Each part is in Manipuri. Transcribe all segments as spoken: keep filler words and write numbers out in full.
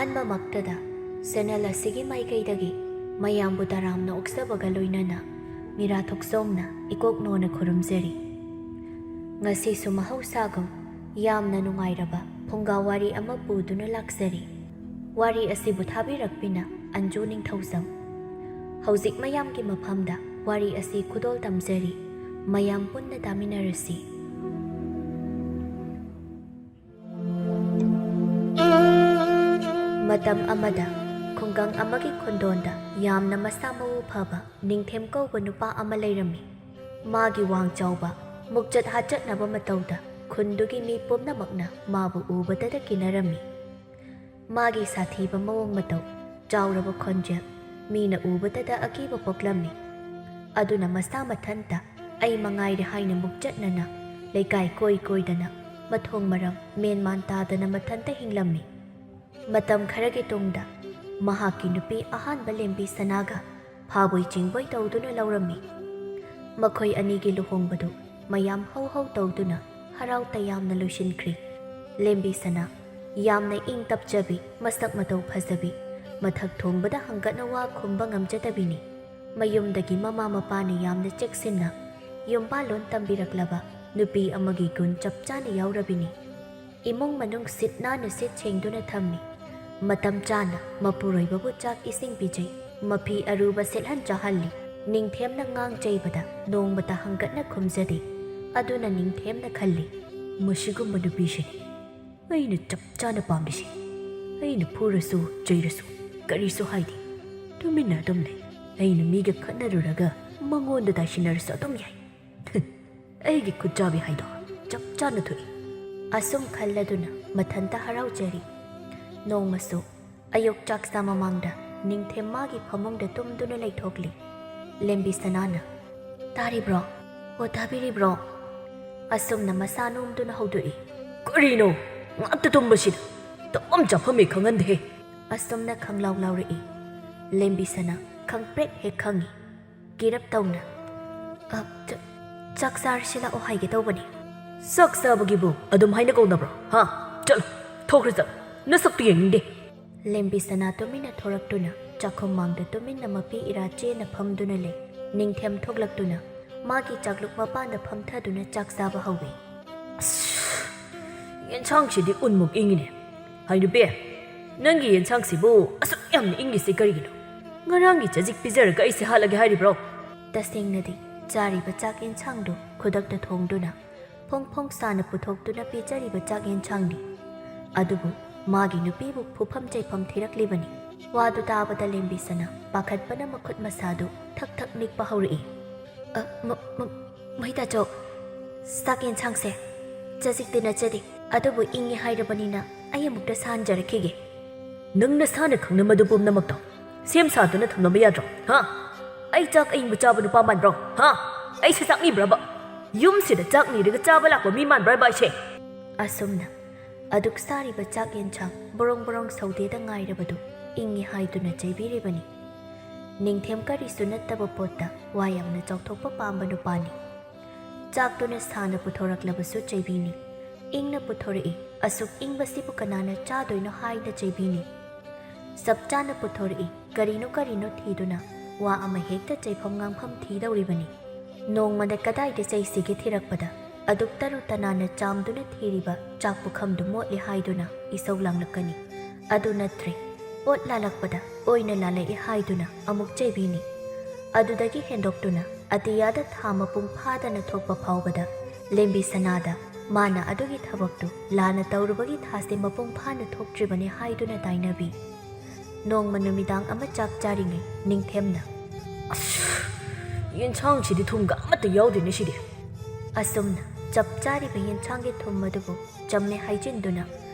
ꯑꯍꯥꯟꯕꯃꯛꯇꯗ ꯆꯦꯅꯦꯜ ꯑꯁꯤꯒꯤ ꯃꯥꯏꯀꯩꯗꯒꯤ ꯃꯌꯥꯝꯕꯨ ꯇꯔꯥꯝꯅ ꯑꯣꯛꯆꯕꯒ ꯂꯣꯏꯅꯅ ꯃꯤꯔꯥ ꯊꯣꯛꯆꯣꯝꯅ ꯏꯀꯣꯛ ꯅꯣꯟꯅ ꯈꯨꯔꯨꯝꯖꯔꯤ꯫ ꯉꯁꯤꯁꯨ ꯃꯍꯧꯁꯥꯒꯨꯝ ꯌꯥꯝꯅ ꯅꯨꯡꯉꯥꯏꯔꯕ ꯐꯨꯡꯒꯥ ꯋꯥꯔꯤ ꯑꯃ ꯄꯨꯗꯨꯅ ꯂꯥꯛꯆꯔꯤ꯫ ꯋꯥꯔꯤ ꯑꯁꯤꯕꯨ ꯊꯥꯕꯤꯔꯛꯄꯤꯅ ꯑꯟꯖꯨ ꯅꯤꯡꯊꯧꯖꯝ꯫ ꯍꯧꯖꯤꯛ ꯃꯌꯥꯝꯒꯤ ꯃꯐꯝꯗ ꯋꯥꯔꯤ ꯑꯁꯤ ꯈꯨꯗꯣꯜ ꯇꯝꯖꯔꯤ꯫ ꯃꯌꯥꯝ ꯄꯨꯟꯅ ꯇꯥꯃꯤꯟꯅꯔꯁꯤ꯫ ꯃꯇꯝ ꯑꯃꯗ ꯈꯨꯡꯒꯪ ꯑꯃꯒꯤ ꯈꯨꯟꯗꯣꯟꯗ ꯌꯥꯝꯅ ꯃꯁꯥ ꯃꯎ ꯐꯕ ꯅꯤꯡꯊꯦꯝ ꯀꯧꯕ ꯅꯨꯄꯥ ꯑꯃ ꯂꯩꯔꯝꯃꯤ꯫ ꯃꯥꯒꯤ ꯋꯥꯡ ꯆꯥꯎꯕ, ꯃꯨꯛꯆꯠ ꯍꯥꯠꯆꯠꯅꯕ ꯃꯇꯧꯗ ꯈꯨꯟꯗꯨꯒꯤ ꯃꯤ ꯄꯨꯝꯅꯃꯛꯅ ꯃꯥꯕꯨ ꯎꯕꯗꯗ ꯀꯤꯅꯔꯝꯃꯤ꯫ ꯃꯥꯒꯤ ꯁꯥꯊꯤꯕ ꯃꯑꯣꯡ ꯃꯇꯧ, ꯆꯥꯎꯔꯕ ꯈꯣꯟꯖꯦꯜ, ꯃꯤꯅ ꯎꯕꯗꯗ ꯑꯀꯤꯕ ꯄꯣꯛꯂꯝꯃꯤ꯫ ꯑꯗꯨꯅ ꯃꯁꯥ ꯃꯊꯟꯇ ꯑꯩ ꯃꯉꯥꯏꯔꯦ ꯍꯥꯏꯅ ꯃꯨꯛꯆꯠꯅꯅ ꯂꯩꯀꯥꯏ ꯀꯣꯏ ꯀꯣꯏꯗꯅ ꯃꯊꯣꯡ ꯃꯔꯝ ꯃꯦꯟꯃꯥꯟ ꯇꯥꯗꯅ ꯃꯊꯟꯇ ꯍꯤꯡꯂꯝꯃꯤ꯫ ꯃꯇꯝ ꯈꯔꯒꯤ ꯇꯨꯡꯗ ꯃꯍꯥꯛꯀꯤ ꯅꯨꯄꯤ ꯑꯍꯥꯟꯕ ꯂꯦꯝꯕꯤ ꯁꯅꯥꯒ ꯐꯥꯕꯣꯏ ꯆꯤꯡꯕꯣꯏ ꯇꯧꯗꯨꯅ ꯂꯧꯔꯝꯃꯤ꯫ ꯃꯈꯣꯏ ꯑꯅꯤꯒꯤ ꯂꯨꯍꯣꯡꯕꯗꯨ ꯃꯌꯥꯝ ꯍꯧ ꯍꯧ ꯇꯧꯗꯨꯅ ꯍꯔꯥꯎ ꯇꯌꯥꯝꯅ ꯂꯣꯏꯁꯤꯟꯈ꯭ꯔꯤ꯫ ꯂꯦꯝꯕꯤ ꯁꯅꯥ ꯌꯥꯝꯅ ꯏꯪ ꯇꯞꯆꯕꯤ, ꯃꯁꯛ ꯃꯇꯧ ꯐꯖꯕꯤ, ꯃꯊꯛ ꯊꯣꯡꯕꯗ ꯍꯪꯒꯠꯅ ꯋꯥ ꯈꯨꯝꯕ ꯉꯝꯖꯗꯕꯤꯅꯤ꯫ ꯃꯌꯨꯝꯗꯒꯤ ꯃꯃꯥ ꯃꯄꯥꯅ ꯌꯥꯝꯅ ꯆꯦꯛꯁꯤꯟꯅ ꯌꯨꯝꯕꯥꯜꯂꯣꯟ ꯇꯝꯕꯤꯔꯛꯂꯕ ꯅꯨꯄꯤ ꯑꯃꯒꯤ ꯒꯨꯟ ꯆꯞ ꯆꯥꯅ ꯌꯥꯎꯔꯕꯤꯅꯤ꯫ ꯏꯃꯨꯡ ꯃꯅꯨꯡ ꯁꯤꯠ ꯅꯥꯟꯅ ꯁꯤꯠ ꯁꯦꯡꯗꯨꯅ ꯊꯝꯃꯤ꯫ ꯃꯇꯝ ꯆꯥꯅ ꯃꯄꯨꯔꯣꯏꯕꯕꯨ ꯆꯥꯛ ꯏꯁꯤꯡ ꯄꯤꯖꯩ꯫ ꯃꯐꯤ ꯑꯔꯨꯕ ꯁꯦꯠꯍꯟ ꯆꯥꯍꯜꯂꯤ꯫ ꯅꯤꯡꯊꯦꯝꯅ ꯉꯥꯡ ꯆꯩꯕꯗ ꯅꯣꯡꯃꯇ ꯍꯪꯒꯠꯅ ꯈꯨꯝꯖꯗꯦ꯫ ꯑꯗꯨꯅ ꯅꯤꯡꯊꯦꯝꯅ ꯈꯜꯂꯤ, "ꯃꯁꯤꯒꯨꯝꯕ ꯅꯨꯄꯤꯁꯤꯅꯤ ꯑꯩꯅ ꯆꯞ ꯆꯥꯅ ꯄꯥꯝꯂꯤꯁꯤ꯫ ꯑꯩꯅ ꯐꯨꯔꯁꯨ ꯆꯩꯔꯁꯨ ꯀꯔꯤꯁꯨ ꯍꯥꯏꯗꯦ, ꯇꯨꯃꯤꯟꯅ ꯑꯗꯨꯝ ꯂꯩ꯫ ꯑꯩꯅ ꯃꯤꯒ ꯈꯠꯅꯔꯨꯔꯒ ꯃꯉꯣꯟꯗ ꯇꯥꯏꯁꯤꯟꯅꯔꯁꯨ ꯑꯗꯨꯝ ꯌꯥꯏ꯫ ꯑꯩꯒꯤ ꯈꯨꯠꯆꯥꯕꯤ ꯍꯥꯏꯗꯣ ꯆꯞ ꯆꯥꯅ ꯊꯣꯛꯏ"꯫ ꯑꯁꯨꯝ ꯈꯜꯂꯗꯨꯅ ꯃꯊꯟꯇ ꯍꯔꯥꯎꯖꯔꯤ꯫ ꯅꯣꯡꯃꯁꯨ ꯑꯌꯨꯛ ꯆꯥꯛ ꯆꯥ ꯃꯃꯥꯡꯗ ꯅꯤꯡꯊꯦꯝ ꯃꯥꯒꯤ ꯐꯃꯨꯡꯗ ꯇꯨꯝꯗꯨꯅ ꯂꯩꯊꯣꯛꯂꯤ꯫ ꯂꯦꯝꯕꯤ ꯁꯅꯥꯅ, "ꯇꯥꯔꯤꯕ꯭ꯔꯣ? ꯑꯣ, ꯇꯥꯕꯤꯔꯤꯕ꯭ꯔꯣ?" ꯑꯁꯨꯝꯅ ꯃꯁꯥ ꯅꯣꯝꯗꯨꯅ ꯍꯧꯗꯣꯛꯏ꯫ "ꯀꯔꯤꯅꯣ? ꯉꯥꯛꯇ ꯇꯨꯝꯕꯁꯤꯗ ꯇꯨꯝꯐꯝ ꯆꯥꯐꯝ ꯍꯦꯛ ꯈꯪꯍꯟꯗꯦꯍꯦ!" ꯑꯁꯨꯝꯅ ꯈꯪꯂꯥꯎ ꯂꯥꯎꯔꯛꯏ꯫ ꯂꯦꯝꯕꯤ ꯁꯅꯥ ꯈꯪꯄ꯭ꯔꯦꯛ ꯍꯦꯛ ꯈꯪꯏ꯫ ꯀꯤꯔꯞ ꯇꯧꯅ, "ꯑ, ꯆ-, ꯆꯥꯛ ꯆꯥꯔꯁꯤ ꯂꯥꯛꯑꯣ ꯍꯥꯏꯒꯦ ꯇꯧꯕꯅꯤ"꯫ "ꯆꯥꯛ ꯆꯥꯕꯒꯤꯕꯨ ꯑꯗꯨꯝ ꯍꯥꯏꯅ ꯀꯧꯅꯕ꯭ꯔꯣ? ꯍꯥ? ꯆꯠꯂꯣ, ꯊꯣꯛꯈ꯭ꯔꯣ, ꯆꯠꯂꯣ꯫ ꯅꯁꯛꯇꯨ ꯌꯦꯡꯅꯤꯡꯗꯦ"꯫ ꯂꯦꯝꯕꯤ ꯁꯅꯥ ꯇꯨꯃꯤꯟꯅ ꯊꯣꯔꯛꯇꯨꯅ ꯆꯥꯛꯈꯨꯝ ꯃꯥꯡꯗ ꯇꯨꯃꯤꯟꯅ ꯃꯄꯤ ꯏꯔꯥ ꯆꯦꯅ ꯐꯝꯗꯨꯅ ꯂꯩ꯫ ꯅꯤꯡꯊꯦꯝ ꯊꯣꯛꯂꯛꯇꯨꯅ ꯃꯥꯒꯤ ꯆꯥꯛꯂꯨꯛ ꯃꯄꯥꯟꯗ ꯐꯝꯊꯗꯨꯅ ꯆꯥꯛ ꯆꯥꯕ ꯍꯧꯏ꯫ "ꯑꯁ, ꯌꯦꯟꯁꯥꯡꯁꯤꯗꯤ ꯎꯟꯃꯨꯛ ꯏꯪꯉꯤꯅꯦ꯫ ꯍꯥꯏ ꯅꯨꯄꯤ, ꯅꯪꯒꯤ ꯌꯦꯟꯁꯥꯡꯁꯤꯕꯨ ꯑꯁꯨꯛ ꯌꯥꯝꯅ ꯏꯪꯉꯤꯁꯤ ꯀꯔꯤꯒꯤꯅꯣ? ꯉꯔꯥꯡꯒꯤ ꯆꯖꯤꯛ ꯄꯤꯖꯔꯒ ꯑꯩꯁꯦ ꯍꯥꯠꯂꯒꯦ ꯍꯥꯏꯔꯤꯕ꯭ꯔꯣ?" ꯇꯁꯦꯡꯅꯗꯤ ꯆꯥꯔꯤꯕ ꯆꯥꯛ ꯌꯦꯟꯁꯥꯡꯗꯨ ꯈꯨꯗꯛꯇ ꯊꯣꯡꯗꯨꯅ ꯐꯣꯡ ꯐꯣꯡ ꯁꯥꯅ ꯄꯨꯊꯣꯛꯇꯨꯅ ꯄꯤꯖꯔꯤꯕ ꯆꯥꯛ ꯌꯦꯟꯁꯥꯡꯅꯤ꯫ ꯑꯗꯨꯕꯨ ꯃꯥꯒꯤ ꯅꯨꯄꯤꯕꯨ ꯐꯨꯐꯝ ꯆꯩꯐꯝ ꯊꯤꯔꯛꯂꯤꯕꯅꯤ꯫ ꯋꯥꯗꯨ ꯇꯥꯕꯗ ꯂꯦꯝꯕꯤ ꯁꯅꯥ ꯄꯥꯈꯠꯄꯅ ꯃꯈꯨꯠ ꯃꯁꯥꯗꯨ ꯊꯛ ꯊꯛ ꯅꯤꯛꯄ ꯍꯧꯔꯛꯏ꯫ "ꯑ, ꯃ-, ꯃ-, ꯃꯍꯤꯇꯥꯆꯧ, ꯆꯥꯛ ꯌꯦꯟꯁꯥꯡꯁꯦ ꯆꯖꯤꯛꯇꯤ ꯅꯠꯆꯗꯦ, ꯑꯗꯨꯕꯨ ꯏꯪꯉꯦ ꯍꯥꯏꯔꯕꯅꯤꯅ ꯑꯩ ꯑꯃꯨꯛꯇ ꯁꯥꯍꯟꯖꯔꯛꯈꯤꯒꯦ꯫" "ꯅꯪ ꯅꯁꯥꯅ ꯈꯪꯅ ꯃꯗꯨ ꯄꯨꯝꯅꯃꯛꯇꯣ ꯁꯦꯝ ꯁꯥꯗꯨꯅ ꯊꯝꯂꯝꯕ ꯌꯥꯗ꯭ꯔꯣ? ꯍꯥ? ꯑꯩ ꯆꯥꯛ ꯑꯏꯪꯕ ꯆꯥꯕ ꯅꯨꯄꯥ ꯃꯥꯟꯕ꯭ꯔꯣ? ꯍꯥ? ꯑꯩꯁꯦ ꯆꯥꯛ ꯅꯤꯕ꯭ꯔꯕ? ꯌꯨꯝꯁꯤꯗ ꯆꯥꯛ ꯅꯤꯔꯒ ꯆꯥꯕ ꯂꯥꯛꯄ ꯃꯤ ꯃꯥꯟꯕ꯭ꯔꯕ ꯑꯩꯁꯦ?" ꯑꯁꯨꯝꯅ ꯑꯗꯨꯛ ꯆꯥꯔꯤꯕ ꯆꯥꯛ ꯌꯦꯟꯁꯥꯡ ꯕꯣꯔꯣꯡ ꯕꯣꯔꯣꯡ ꯁꯧꯗꯦꯗ ꯉꯥꯏꯔꯕꯗꯨ ꯏꯪꯉꯤ ꯍꯥꯏꯗꯨꯅ ꯆꯩꯕꯤꯔꯤꯕꯅꯤ꯫ ꯅꯤꯡꯊꯦꯝ ꯀꯔꯤꯁꯨ ꯅꯠꯇꯕ ꯄꯣꯠꯇ ꯋꯥ ꯌꯥꯝꯅ ꯆꯥꯎꯊꯣꯛꯄ ꯄꯥꯝꯕ ꯅꯨꯄꯥꯅꯤ꯫ ꯆꯥꯛꯇꯨꯅ ꯁꯥꯅ ꯄꯨꯊꯣꯔꯛꯂꯕꯁꯨ ꯆꯩꯕꯤꯅꯤ꯫ ꯏꯪꯅ ꯄꯨꯊꯣꯔꯛꯏ, ꯑꯁꯨꯛ ꯏꯪꯕꯁꯤꯕꯨ ꯀꯅꯥꯅ ꯆꯥꯗꯣꯏꯅꯣ ꯍꯥꯏꯅ ꯆꯩꯕꯤꯅꯤ꯫ ꯆꯞ ꯆꯥꯅ ꯄꯨꯊꯣꯔꯛꯏ, ꯀꯔꯤꯅꯣ ꯀꯔꯤꯅꯣ ꯊꯤꯗꯨꯅ ꯋꯥ ꯑꯃ ꯍꯦꯛꯇ ꯆꯩꯐꯝ ꯉꯥꯡꯐꯝ ꯊꯤꯗꯧꯔꯤꯕꯅꯤ꯫ ꯅꯣꯡꯃꯗ ꯀꯗꯥꯏꯗ ꯆꯩꯁꯤꯒꯦ ꯊꯤꯔꯛꯄꯗ ꯑꯗꯨꯛ ꯇꯔꯨ ꯇꯅꯥꯟꯅ ꯆꯥꯝꯗꯨꯅ ꯊꯤꯔꯤꯕ ꯆꯥꯛ ꯄꯨꯈꯝꯗꯨ ꯃꯣꯠꯂꯦ ꯍꯥꯏꯗꯨꯅ ꯏꯁꯧ ꯂꯥꯡꯂꯛꯀꯅꯤ꯫ ꯑꯗꯨ ꯅꯠꯇ꯭ꯔꯦ, ꯄꯣꯠ ꯂꯥꯜꯂꯛꯄꯗ ꯑꯣꯏꯅ ꯂꯥꯜꯂꯛꯏ ꯍꯥꯏꯗꯨꯅ ꯑꯃꯨꯛ ꯆꯩꯕꯤꯅꯤ꯫ ꯑꯗꯨꯗꯒꯤ ꯍꯦꯟꯗꯣꯛꯇꯨꯅ ꯑꯇꯤꯌꯥꯗ ꯊꯥ ꯃꯄꯨꯡ ꯐꯥꯗꯅ ꯊꯣꯛꯄ ꯐꯥꯎꯕꯗ ꯂꯦꯝꯕꯤ ꯁꯅꯥꯗ ꯃꯥꯅ ꯑꯗꯨꯒꯤ ꯊꯕꯛꯇꯨ ꯂꯥꯟꯅ ꯇꯧꯔꯨꯕꯒꯤ ꯊꯥꯁꯦ ꯃꯄꯨꯡ ꯐꯥꯅ ꯊꯣꯛꯇ꯭ꯔꯤꯕꯅꯤ ꯍꯥꯏꯗꯨꯅ ꯇꯥꯏꯅꯕꯤ꯫ ꯅꯣꯡꯃ ꯅꯨꯃꯤꯗꯥꯡ ꯑꯃ ꯆꯥꯛ ꯆꯥꯔꯤꯉꯩ ꯅꯤꯡꯊꯦꯝꯅ, "ꯑꯁ, ꯌꯦꯟꯁꯥꯡꯁꯤꯗꯤ ꯊꯨꯝꯒ ꯑꯃꯠꯇ ꯌꯥꯎꯗꯦꯅꯦ ꯁꯤꯗꯤ꯫" ꯑꯁꯨꯝꯅ ꯆꯞ ꯆꯥꯔꯤꯕ ꯌꯦꯟꯁꯥꯡꯒꯤ ꯊꯨꯝ ꯑꯗꯨꯕꯨ ꯆꯝꯃꯦ ꯍꯥꯏꯖꯤꯟꯗꯨꯅ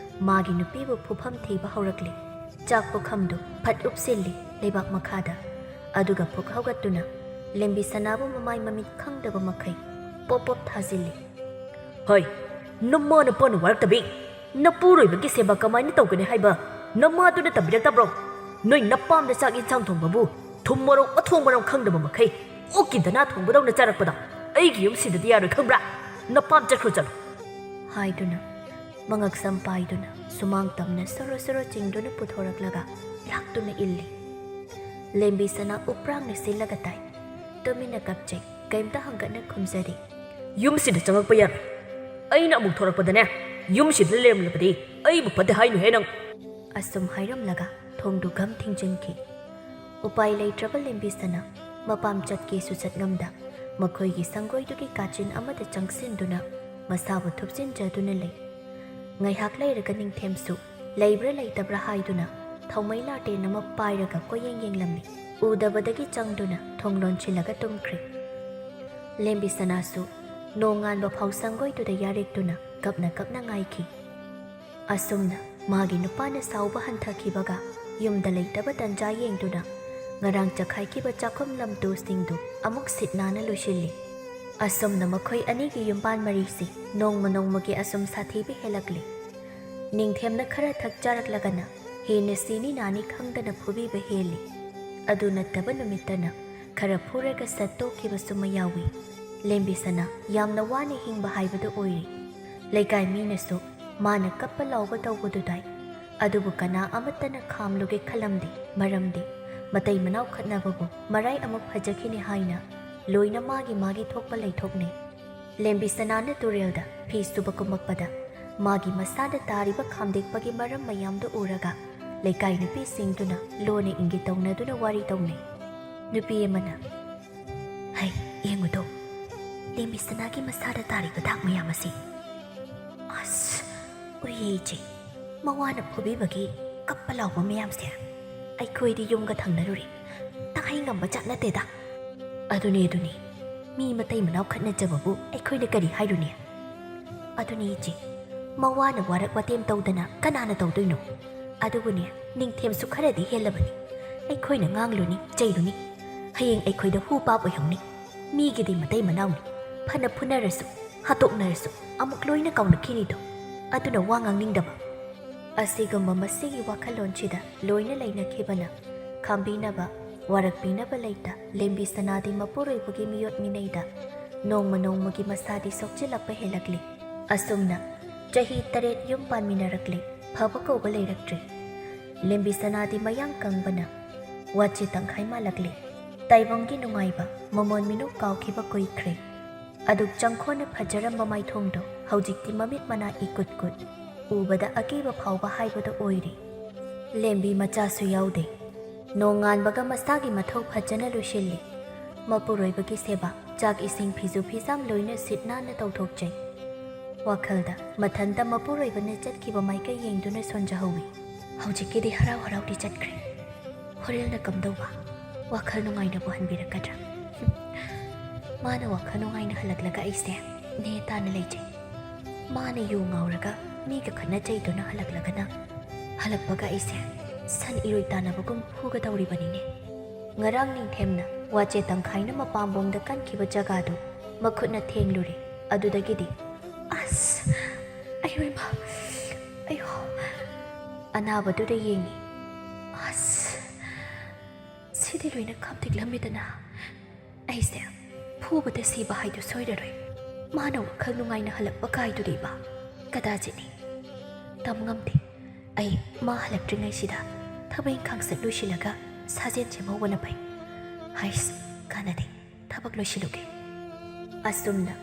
ꯃꯥꯒꯤ ꯅꯨꯄꯤꯕꯨ ꯐꯨꯐꯝ ꯊꯤꯕ ꯍꯧꯔꯛꯂꯦ꯫ ꯆꯥꯛ ꯄꯨꯈꯝꯗꯨ ꯐꯠ ꯎꯞꯁꯤꯜꯂꯤ ꯂꯩꯕꯥꯛ ꯃꯈꯥꯗ꯫ ꯑꯗꯨꯒ ꯐꯨꯛ ꯍꯧꯒꯠꯇꯨꯅ ꯂꯦꯝꯕꯤ ꯁꯅꯥꯕꯨ ꯃꯃꯥꯏ ꯃꯃꯤꯠ ꯈꯪꯗꯕ ꯃꯈꯩ ꯄꯣꯞ ꯄꯣꯞ ꯊꯥꯖꯤꯜꯂꯤ꯫ "ꯍꯣꯏ, ꯅꯃꯥ ꯅꯄꯥꯅ ꯋꯥꯔꯛꯇꯕꯤ ꯅꯄꯨꯔꯣꯏꯕꯒꯤ ꯁꯦꯕꯥ ꯀꯃꯥꯏꯅ ꯇꯧꯒꯅꯤ ꯍꯥꯏꯕ ꯅꯃꯥꯗꯨꯅ ꯇꯝꯕꯤꯔꯛꯇꯕ꯭ꯔꯣ? ꯅꯣꯏ ꯅꯄꯥꯝꯗ ꯆꯥꯛ ꯌꯦꯟꯁꯥꯡ ꯊꯣꯡꯕꯕꯨ ꯊꯨꯝ ꯃꯣꯔꯣꯛ ꯃꯊꯣꯡ ꯃꯔꯝ ꯈꯪꯗꯕ ꯃꯈꯩ ꯑꯣꯛꯀꯤ ꯗꯅꯥ ꯊꯣꯡꯕꯗꯧꯅ ꯆꯥꯔꯛꯄꯗ ꯑꯩꯒꯤ ꯌꯨꯝꯁꯤꯗꯗꯤ ꯌꯥꯔꯣꯏ ꯈꯪꯕ꯭ꯔꯥ? ꯅꯄꯥꯝ ꯆꯠꯈ꯭ꯔꯣ ꯆꯠꯂꯣ꯫" ꯍꯥꯏꯗꯨꯅ ꯃꯉꯛꯁꯝ ꯄꯥꯏꯗꯨꯅ ꯁꯨꯃꯥꯡ ꯇꯝꯅ ꯁꯣꯔꯣ ꯁꯣꯔꯣ ꯆꯤꯡꯗꯨꯅ ꯄꯨꯊꯣꯔꯛꯂꯒ ꯂꯥꯛꯇꯨꯅ ꯏꯜꯂꯤ꯫ ꯂꯦꯝꯕꯤ ꯁꯅꯥ ꯎꯄ꯭ꯔꯥꯡꯅ ꯁꯤꯜꯂꯒ ꯇꯥꯏ꯫ ꯇꯨꯃꯤꯟꯅ ꯀꯞꯆꯩ, ꯀꯩꯝꯇ ꯍꯪꯒꯠꯅ ꯈꯨꯝꯖꯗꯦ꯫ "ꯌꯨꯝꯁꯤꯗ ꯆꯪꯉꯛꯄ ꯌꯥꯔꯣꯏ꯫ ꯑꯩꯅ ꯑꯃꯨꯛ ꯊꯣꯔꯛꯄꯗꯅꯦ, ꯌꯨꯝꯁꯤꯗ ꯂꯩꯔꯝꯂꯕꯗꯤ ꯑꯩꯕꯨ ꯐꯠꯇꯦ ꯍꯥꯏꯅꯨꯍꯦ ꯅꯪ!" ꯑꯁꯨꯝ ꯍꯥꯏꯔꯝꯂꯒ ꯊꯣꯡꯗꯨ ꯘꯝ ꯊꯤꯡꯖꯤꯟꯈꯤ꯫ ꯎꯄꯥꯏ ꯂꯩꯇ꯭ꯔꯕ ꯂꯦꯝꯕꯤ ꯁꯅꯥ ꯃꯄꯥꯝ ꯆꯠꯀꯦꯁꯨ ꯆꯠꯉꯝꯗ ꯃꯈꯣꯏꯒꯤ ꯁꯪꯒꯣꯏꯗꯨꯒꯤ ꯀꯥꯆꯤꯟ ꯑꯃꯗ ꯆꯪꯁꯤꯟꯗꯨꯅ ꯃꯁꯥꯕꯨ ꯊꯨꯞꯆꯤꯟꯖꯗꯨꯅ ꯂꯩ꯫ ꯉꯥꯏꯍꯥꯛ ꯂꯩꯔꯒ ꯅꯤꯡꯊꯦꯝꯁꯨ ꯂꯩꯕ꯭ꯔꯥ ꯂꯩꯇꯕ꯭ꯔꯥ ꯍꯥꯏꯗꯨꯅ ꯊꯧꯃꯩ ꯂꯥꯇꯦꯟ ꯑꯃ ꯄꯥꯏꯔꯒ ꯀꯣꯏꯌꯦꯡ ꯌꯦꯡꯂꯝꯃꯤ꯫ ꯎꯗꯕꯗꯒꯤ ꯆꯪꯗꯨꯅ ꯊꯣꯡ ꯂꯣꯟꯁꯤꯜꯂꯒ ꯇꯨꯝꯈ꯭ꯔꯦ꯫ ꯂꯦꯝꯕꯤ ꯁꯅꯥꯁꯨ ꯅꯣꯡꯉꯥꯟꯕ ꯐꯥꯎ ꯁꯪꯒꯣꯏꯗꯨꯗ ꯌꯥꯔꯦꯛꯇꯨꯅ ꯀꯞꯅ ꯀꯞꯅ ꯉꯥꯏꯈꯤ꯫ ꯑꯁꯨꯝꯅ ꯃꯥꯒꯤ ꯅꯨꯄꯥꯅ ꯁꯥꯎꯕ ꯍꯟꯊꯈꯤꯕꯒ ꯌꯨꯝꯗ ꯂꯩꯇꯕ ꯇꯟꯖꯥ ꯌꯦꯡꯗꯨꯅ ꯉꯔꯥꯡ ꯆꯈꯥꯏꯈꯤꯕ ꯆꯥꯛꯈꯨꯝ ꯂꯝꯇꯨꯁꯤꯡꯗꯨ ꯑꯃꯨꯛ ꯁꯤꯠ ꯅꯥꯟꯅ ꯂꯣꯏꯁꯤꯜꯂꯤ꯫ ꯑꯁꯨꯝꯅ ꯃꯈꯣꯏ ꯑꯅꯤꯒꯤ ꯌꯨꯝꯕꯥꯟ ꯃꯔꯤꯁꯤ ꯅꯣꯡꯃ ꯅꯣꯡꯃꯒꯤ ꯑꯁꯨꯝ ꯁꯥꯊꯤꯕ ꯍꯦꯜꯂꯛꯂꯤ꯫ ꯅꯤꯡꯊꯦꯝꯅ ꯈꯔ ꯊꯛꯆꯔꯛꯂꯒꯅ ꯍꯦꯟꯅ ꯁꯤꯅꯤ ꯅꯥꯅꯤ ꯈꯪꯗꯅ ꯐꯨꯕꯤꯕ ꯍꯦꯜꯂꯤ꯫ ꯑꯗꯨ ꯅꯠꯇꯕ ꯅꯨꯃꯤꯠꯇꯅ ꯈꯔ ꯐꯨꯔꯒ ꯁꯠꯇꯣꯛꯈꯤꯕꯁꯨ ꯃꯌꯥꯎꯏ꯫ ꯂꯦꯝꯕꯤ ꯁꯅꯥ ꯌꯥꯝꯅ ꯋꯥꯅ ꯍꯤꯡꯕ ꯍꯥꯏꯕꯗꯨ ꯑꯣꯏꯔꯤ꯫ ꯂꯩꯀꯥꯏ ꯃꯤꯅꯁꯨ ꯃꯥꯅ ꯀꯞꯄ ꯂꯥꯎꯕ ꯇꯧꯕꯗꯨꯗꯥꯏ꯫ ꯑꯗꯨꯕꯨ ꯀꯅꯥ ꯑꯃꯠꯇꯅ ꯈꯥꯝꯂꯨꯒꯦ ꯈꯜꯂꯝꯗꯦ꯫ ꯃꯔꯝꯗꯤ ꯃꯇꯩ ꯃꯅꯥꯎ ꯈꯠꯅꯕꯕꯨ ꯃꯔꯥꯏ ꯑꯃꯨꯛ ꯐꯖꯈꯤꯅꯤ ꯍꯥꯏꯅ ꯂꯣꯏꯅ ꯃꯥꯒꯤ ꯃꯥꯒꯤ ꯊꯣꯛꯄ ꯂꯩꯊꯣꯛꯅꯩ꯫ ꯂꯦꯝꯕꯤ ꯁꯅꯥꯅ ꯇꯨꯔꯦꯜꯗ ꯐꯤ ꯁꯨꯕ ꯀꯨꯝꯃꯛꯄꯗ ꯃꯥꯒꯤ ꯃꯁꯥꯗ ꯇꯥꯔꯤꯕ ꯈꯥꯝꯗꯦꯛꯄꯒꯤ ꯃꯔꯝ ꯃꯌꯥꯝꯗꯨ ꯎꯔꯒ ꯂꯩꯀꯥꯏ ꯅꯨꯄꯤꯁꯤꯡꯗꯨꯅ ꯂꯣꯟꯅ ꯏꯪꯒꯤꯠ ꯇꯧꯅꯗꯨꯅ ꯋꯥꯔꯤ ꯇꯧꯅꯩ꯫ ꯅꯨꯄꯤ ꯑꯃꯅ, "ꯍꯩ, ꯌꯦꯡꯉꯨꯗꯣ, ꯂꯦꯝꯕꯤ ꯁꯅꯥꯒꯤ ꯃꯁꯥꯗ ꯇꯥꯔꯤꯕ ꯗꯥꯛ ꯃꯌꯥꯝ ꯑꯁꯤ꯫ ꯑꯁ, ꯎꯏꯌꯦ ꯏꯆꯦ, ꯃꯋꯥꯅ ꯐꯨꯕꯤꯕꯒꯤ ꯀꯞꯄ ꯂꯥꯎꯕ ꯃꯌꯥꯝꯁꯦ꯫ ꯑꯩꯈꯣꯏꯗꯤ ꯌꯨꯝꯒ ꯊꯪꯅꯔꯨꯔꯦ, ꯇꯥꯍꯩ ꯉꯝꯕ ꯖꯥꯠ ꯅꯠꯇꯦꯗ꯫" "ꯑꯗꯨꯅꯦ, ꯑꯗꯨꯅꯦ, ꯃꯤ ꯃꯇꯩ ꯃꯅꯥꯎ ꯈꯠꯅꯖꯕꯕꯨ ꯑꯩꯈꯣꯏꯅ ꯀꯔꯤ ꯍꯥꯏꯔꯨꯅꯤ?" "ꯑꯗꯨꯅꯦ ꯏꯆꯦ, ꯃꯋꯥꯅ ꯋꯥꯔꯛ ꯋꯥꯇꯦꯝ ꯇꯧꯗꯅ ꯀꯅꯥꯅ ꯇꯧꯗꯣꯏꯅꯣ? ꯑꯗꯨꯕꯨꯅꯦ, ꯅꯤꯡꯊꯦꯝꯁꯨ ꯈꯔꯗꯤ ꯍꯦꯜꯂꯕꯅꯤ꯫ ꯑꯩꯈꯣꯏꯅ ꯉꯥꯡꯂꯨꯅꯤ, ꯆꯩꯔꯨꯅꯤ, ꯍꯌꯦꯡ ꯑꯩꯈꯣꯏꯗ ꯍꯨ ꯄꯥꯞ ꯑꯣꯏꯍꯧꯅꯤ꯫ ꯃꯤꯒꯤꯗꯤ ꯃꯇꯩ ꯃꯅꯥꯎꯅꯤ, ꯐꯅ ꯐꯨꯅꯔꯁꯨ, ꯍꯥꯠꯇꯣꯛꯅꯔꯁꯨ ꯑꯃꯨꯛ ꯂꯣꯏꯅ ꯀꯥꯎꯅꯈꯤꯅꯤꯗꯣ꯫ ꯑꯗꯨꯅ ꯋꯥ ꯉꯥꯡꯅꯤꯡꯗꯕ꯫" ꯑꯁꯤꯒꯨꯝꯕ ꯃꯁꯤꯒꯤ ꯋꯥꯈꯜꯂꯣꯟꯁꯤꯗ ꯂꯣꯏꯅ ꯂꯩꯅꯈꯤꯕꯅ ꯈꯥꯝꯕꯤꯅꯕ, ꯋꯥꯔꯛꯄꯤꯅꯕ ꯂꯩꯇ ꯂꯦꯝꯕꯤ ꯁꯅꯥꯗꯤ ꯃꯄꯨꯔꯣꯏꯕꯒꯤ ꯃꯤꯑꯣꯠ ꯃꯤꯅꯩꯗ ꯅꯣꯡꯃ ꯅꯣꯡꯃꯒꯤ ꯃꯁꯥꯗꯤ ꯁꯣꯛꯆꯤꯜꯂꯛꯄ ꯍꯦꯜꯂꯛꯂꯤ꯫ ꯑꯁꯨꯝꯅ ꯆꯍꯤ ꯇꯔꯦꯠ ꯌꯨꯝ ꯄꯥꯟꯃꯤꯟꯅꯔꯛꯂꯦ꯫ ꯐꯕ ꯀꯧꯕ ꯂꯩꯔꯛꯇ꯭ꯔꯦ꯫ ꯂꯦꯝꯕꯤ ꯁꯅꯥꯗꯤ ꯃꯌꯥꯡ ꯀꯪꯕꯅ ꯋꯥꯆꯦ ꯇꯪꯈꯥꯏ ꯃꯥꯜꯂꯛꯂꯦ꯫ ꯇꯥꯏꯕꯪꯒꯤ ꯅꯨꯡꯉꯥꯏꯕ, ꯃꯃꯣꯟ ꯃꯤꯅꯨꯡ ꯀꯥꯎꯈꯤꯕ ꯀꯨꯏꯈ꯭ꯔꯦ꯫ ꯑꯗꯨꯛ ꯆꯪꯈꯣꯟꯅ ꯐꯖꯔꯝꯕ ꯃꯥꯏꯊꯣꯡꯗꯣ ꯍꯧꯖꯤꯛꯇꯤ ꯃꯃꯤꯠ ꯃꯅꯥ ꯏꯀꯨꯠ ꯀꯨꯠ, ꯎꯕꯗ ꯑꯀꯤꯕ ꯐꯥꯎꯕ ꯍꯥꯏꯕꯗꯣ ꯑꯣꯏꯔꯦ꯫ ꯂꯦꯝꯕꯤ ꯃꯆꯥꯁꯨ ꯌꯥꯎꯗꯦ꯫ ꯅꯣꯡꯉꯥꯟꯕꯒ ꯃꯁꯥꯒꯤ ꯃꯊꯧ ꯐꯖꯅ ꯂꯣꯏꯁꯤꯜꯂꯤ꯫ ꯃꯄꯨꯔꯣꯏꯕꯒꯤ ꯁꯦꯕꯥ, ꯆꯥꯛ ꯏꯁꯤꯡ, ꯐꯤꯖꯨ ꯐꯤꯖꯥꯝ ꯂꯣꯏꯅ ꯁꯤꯠ ꯅꯥꯟꯅ ꯇꯧꯊꯣꯛꯆꯩ꯫ ꯋꯥꯈꯜꯗ, ꯃꯊꯟꯇ ꯃꯄꯨꯔꯣꯏꯕꯅ ꯆꯠꯈꯤꯕ ꯃꯥꯏꯀꯩ ꯌꯦꯡꯗꯨꯅ ꯁꯣꯟꯖꯍꯧꯏ꯫ ꯍꯧꯖꯤꯛꯀꯤꯗꯤ ꯍꯔꯥꯎ ꯍꯔꯥꯎꯗꯤ ꯆꯠꯈ꯭ꯔꯦ꯫ ꯍꯣꯔꯦꯟꯅ ꯀꯝꯗꯧꯕ? ꯋꯥꯈꯜ ꯅꯨꯡꯉꯥꯏꯅꯕꯨ ꯍꯟꯕꯤꯔꯛꯀꯗ꯭ꯔꯥ? ꯃꯥꯅ ꯋꯥꯈꯜ ꯅꯨꯡꯉꯥꯏꯅ ꯍꯜꯂꯛꯂꯒ ꯑꯩꯁꯦ ꯅꯦ ꯇꯥꯅ ꯂꯩꯖꯩ꯫ ꯃꯥꯅ ꯌꯨ ꯉꯥꯎꯔꯒ ꯃꯤꯒ ꯈꯠꯅ ꯆꯩꯗꯨꯅ ꯍꯜꯂꯛꯂꯒꯅ, ꯍꯜꯂꯛꯄꯒ ꯑꯩꯁꯦ ꯁꯟ ꯏꯔꯣꯏ ꯇꯥꯟꯅꯕꯒꯨꯝ ꯍꯨꯒꯗꯧꯔꯤꯕꯅꯤꯅꯦ꯫ ꯉꯔꯥꯡ ꯅꯤꯡꯊꯦꯝꯅ ꯋꯥꯆꯦ ꯇꯪꯈꯥꯏꯅ ꯃꯄꯥꯝꯕꯣꯝꯗ ꯀꯟꯈꯤꯕ ꯖꯒꯥꯗꯨ ꯃꯈꯨꯠꯅ ꯊꯦꯡꯂꯨꯔꯦ꯫ ꯑꯗꯨꯗꯒꯤꯗꯤ, ꯑꯁ! ꯑꯌꯣ ꯏꯃꯥ! ꯑꯌꯣ! ꯑꯅꯥꯕꯗꯨꯗ ꯌꯦꯡꯉꯤ꯫ ꯑꯁ! ꯁꯤꯗꯤ ꯂꯣꯏꯅ ꯈꯥꯝꯇꯦꯛꯂꯝꯃꯤꯗꯅ꯫ ꯑꯩꯁꯦ ꯐꯨꯕꯗ ꯁꯤꯕ ꯍꯥꯏꯗꯨ ꯁꯣꯏꯔꯔꯣꯏ꯫ ꯃꯥꯅ ꯋꯥꯈꯜ ꯅꯨꯡꯉꯥꯏꯅ ꯍꯜꯂꯛꯄ ꯀꯥꯏꯗꯨꯗꯤꯕ꯫ ꯀꯗꯥꯖꯤꯠꯅꯤ꯫ ꯇꯝ ꯉꯝꯗꯦ꯫ ꯑꯩ ꯃꯥ ꯍꯜꯂꯛꯇ꯭ꯔꯤꯉꯩꯁꯤꯗ ꯊꯕꯛ ꯏꯪꯈꯥꯡ ꯁꯠ ꯂꯣꯏꯁꯤꯜꯂꯒ ꯁꯥꯖꯦꯜ ꯁꯦꯝꯍꯧꯕꯅ ꯐꯩ꯫ ꯍꯥꯏꯁ, ꯀꯥꯟꯅꯗꯦ꯫ ꯊꯕꯛ ꯂꯣꯏꯁꯤꯜꯂꯨꯒꯦ꯫ ꯑꯁꯨꯝꯅ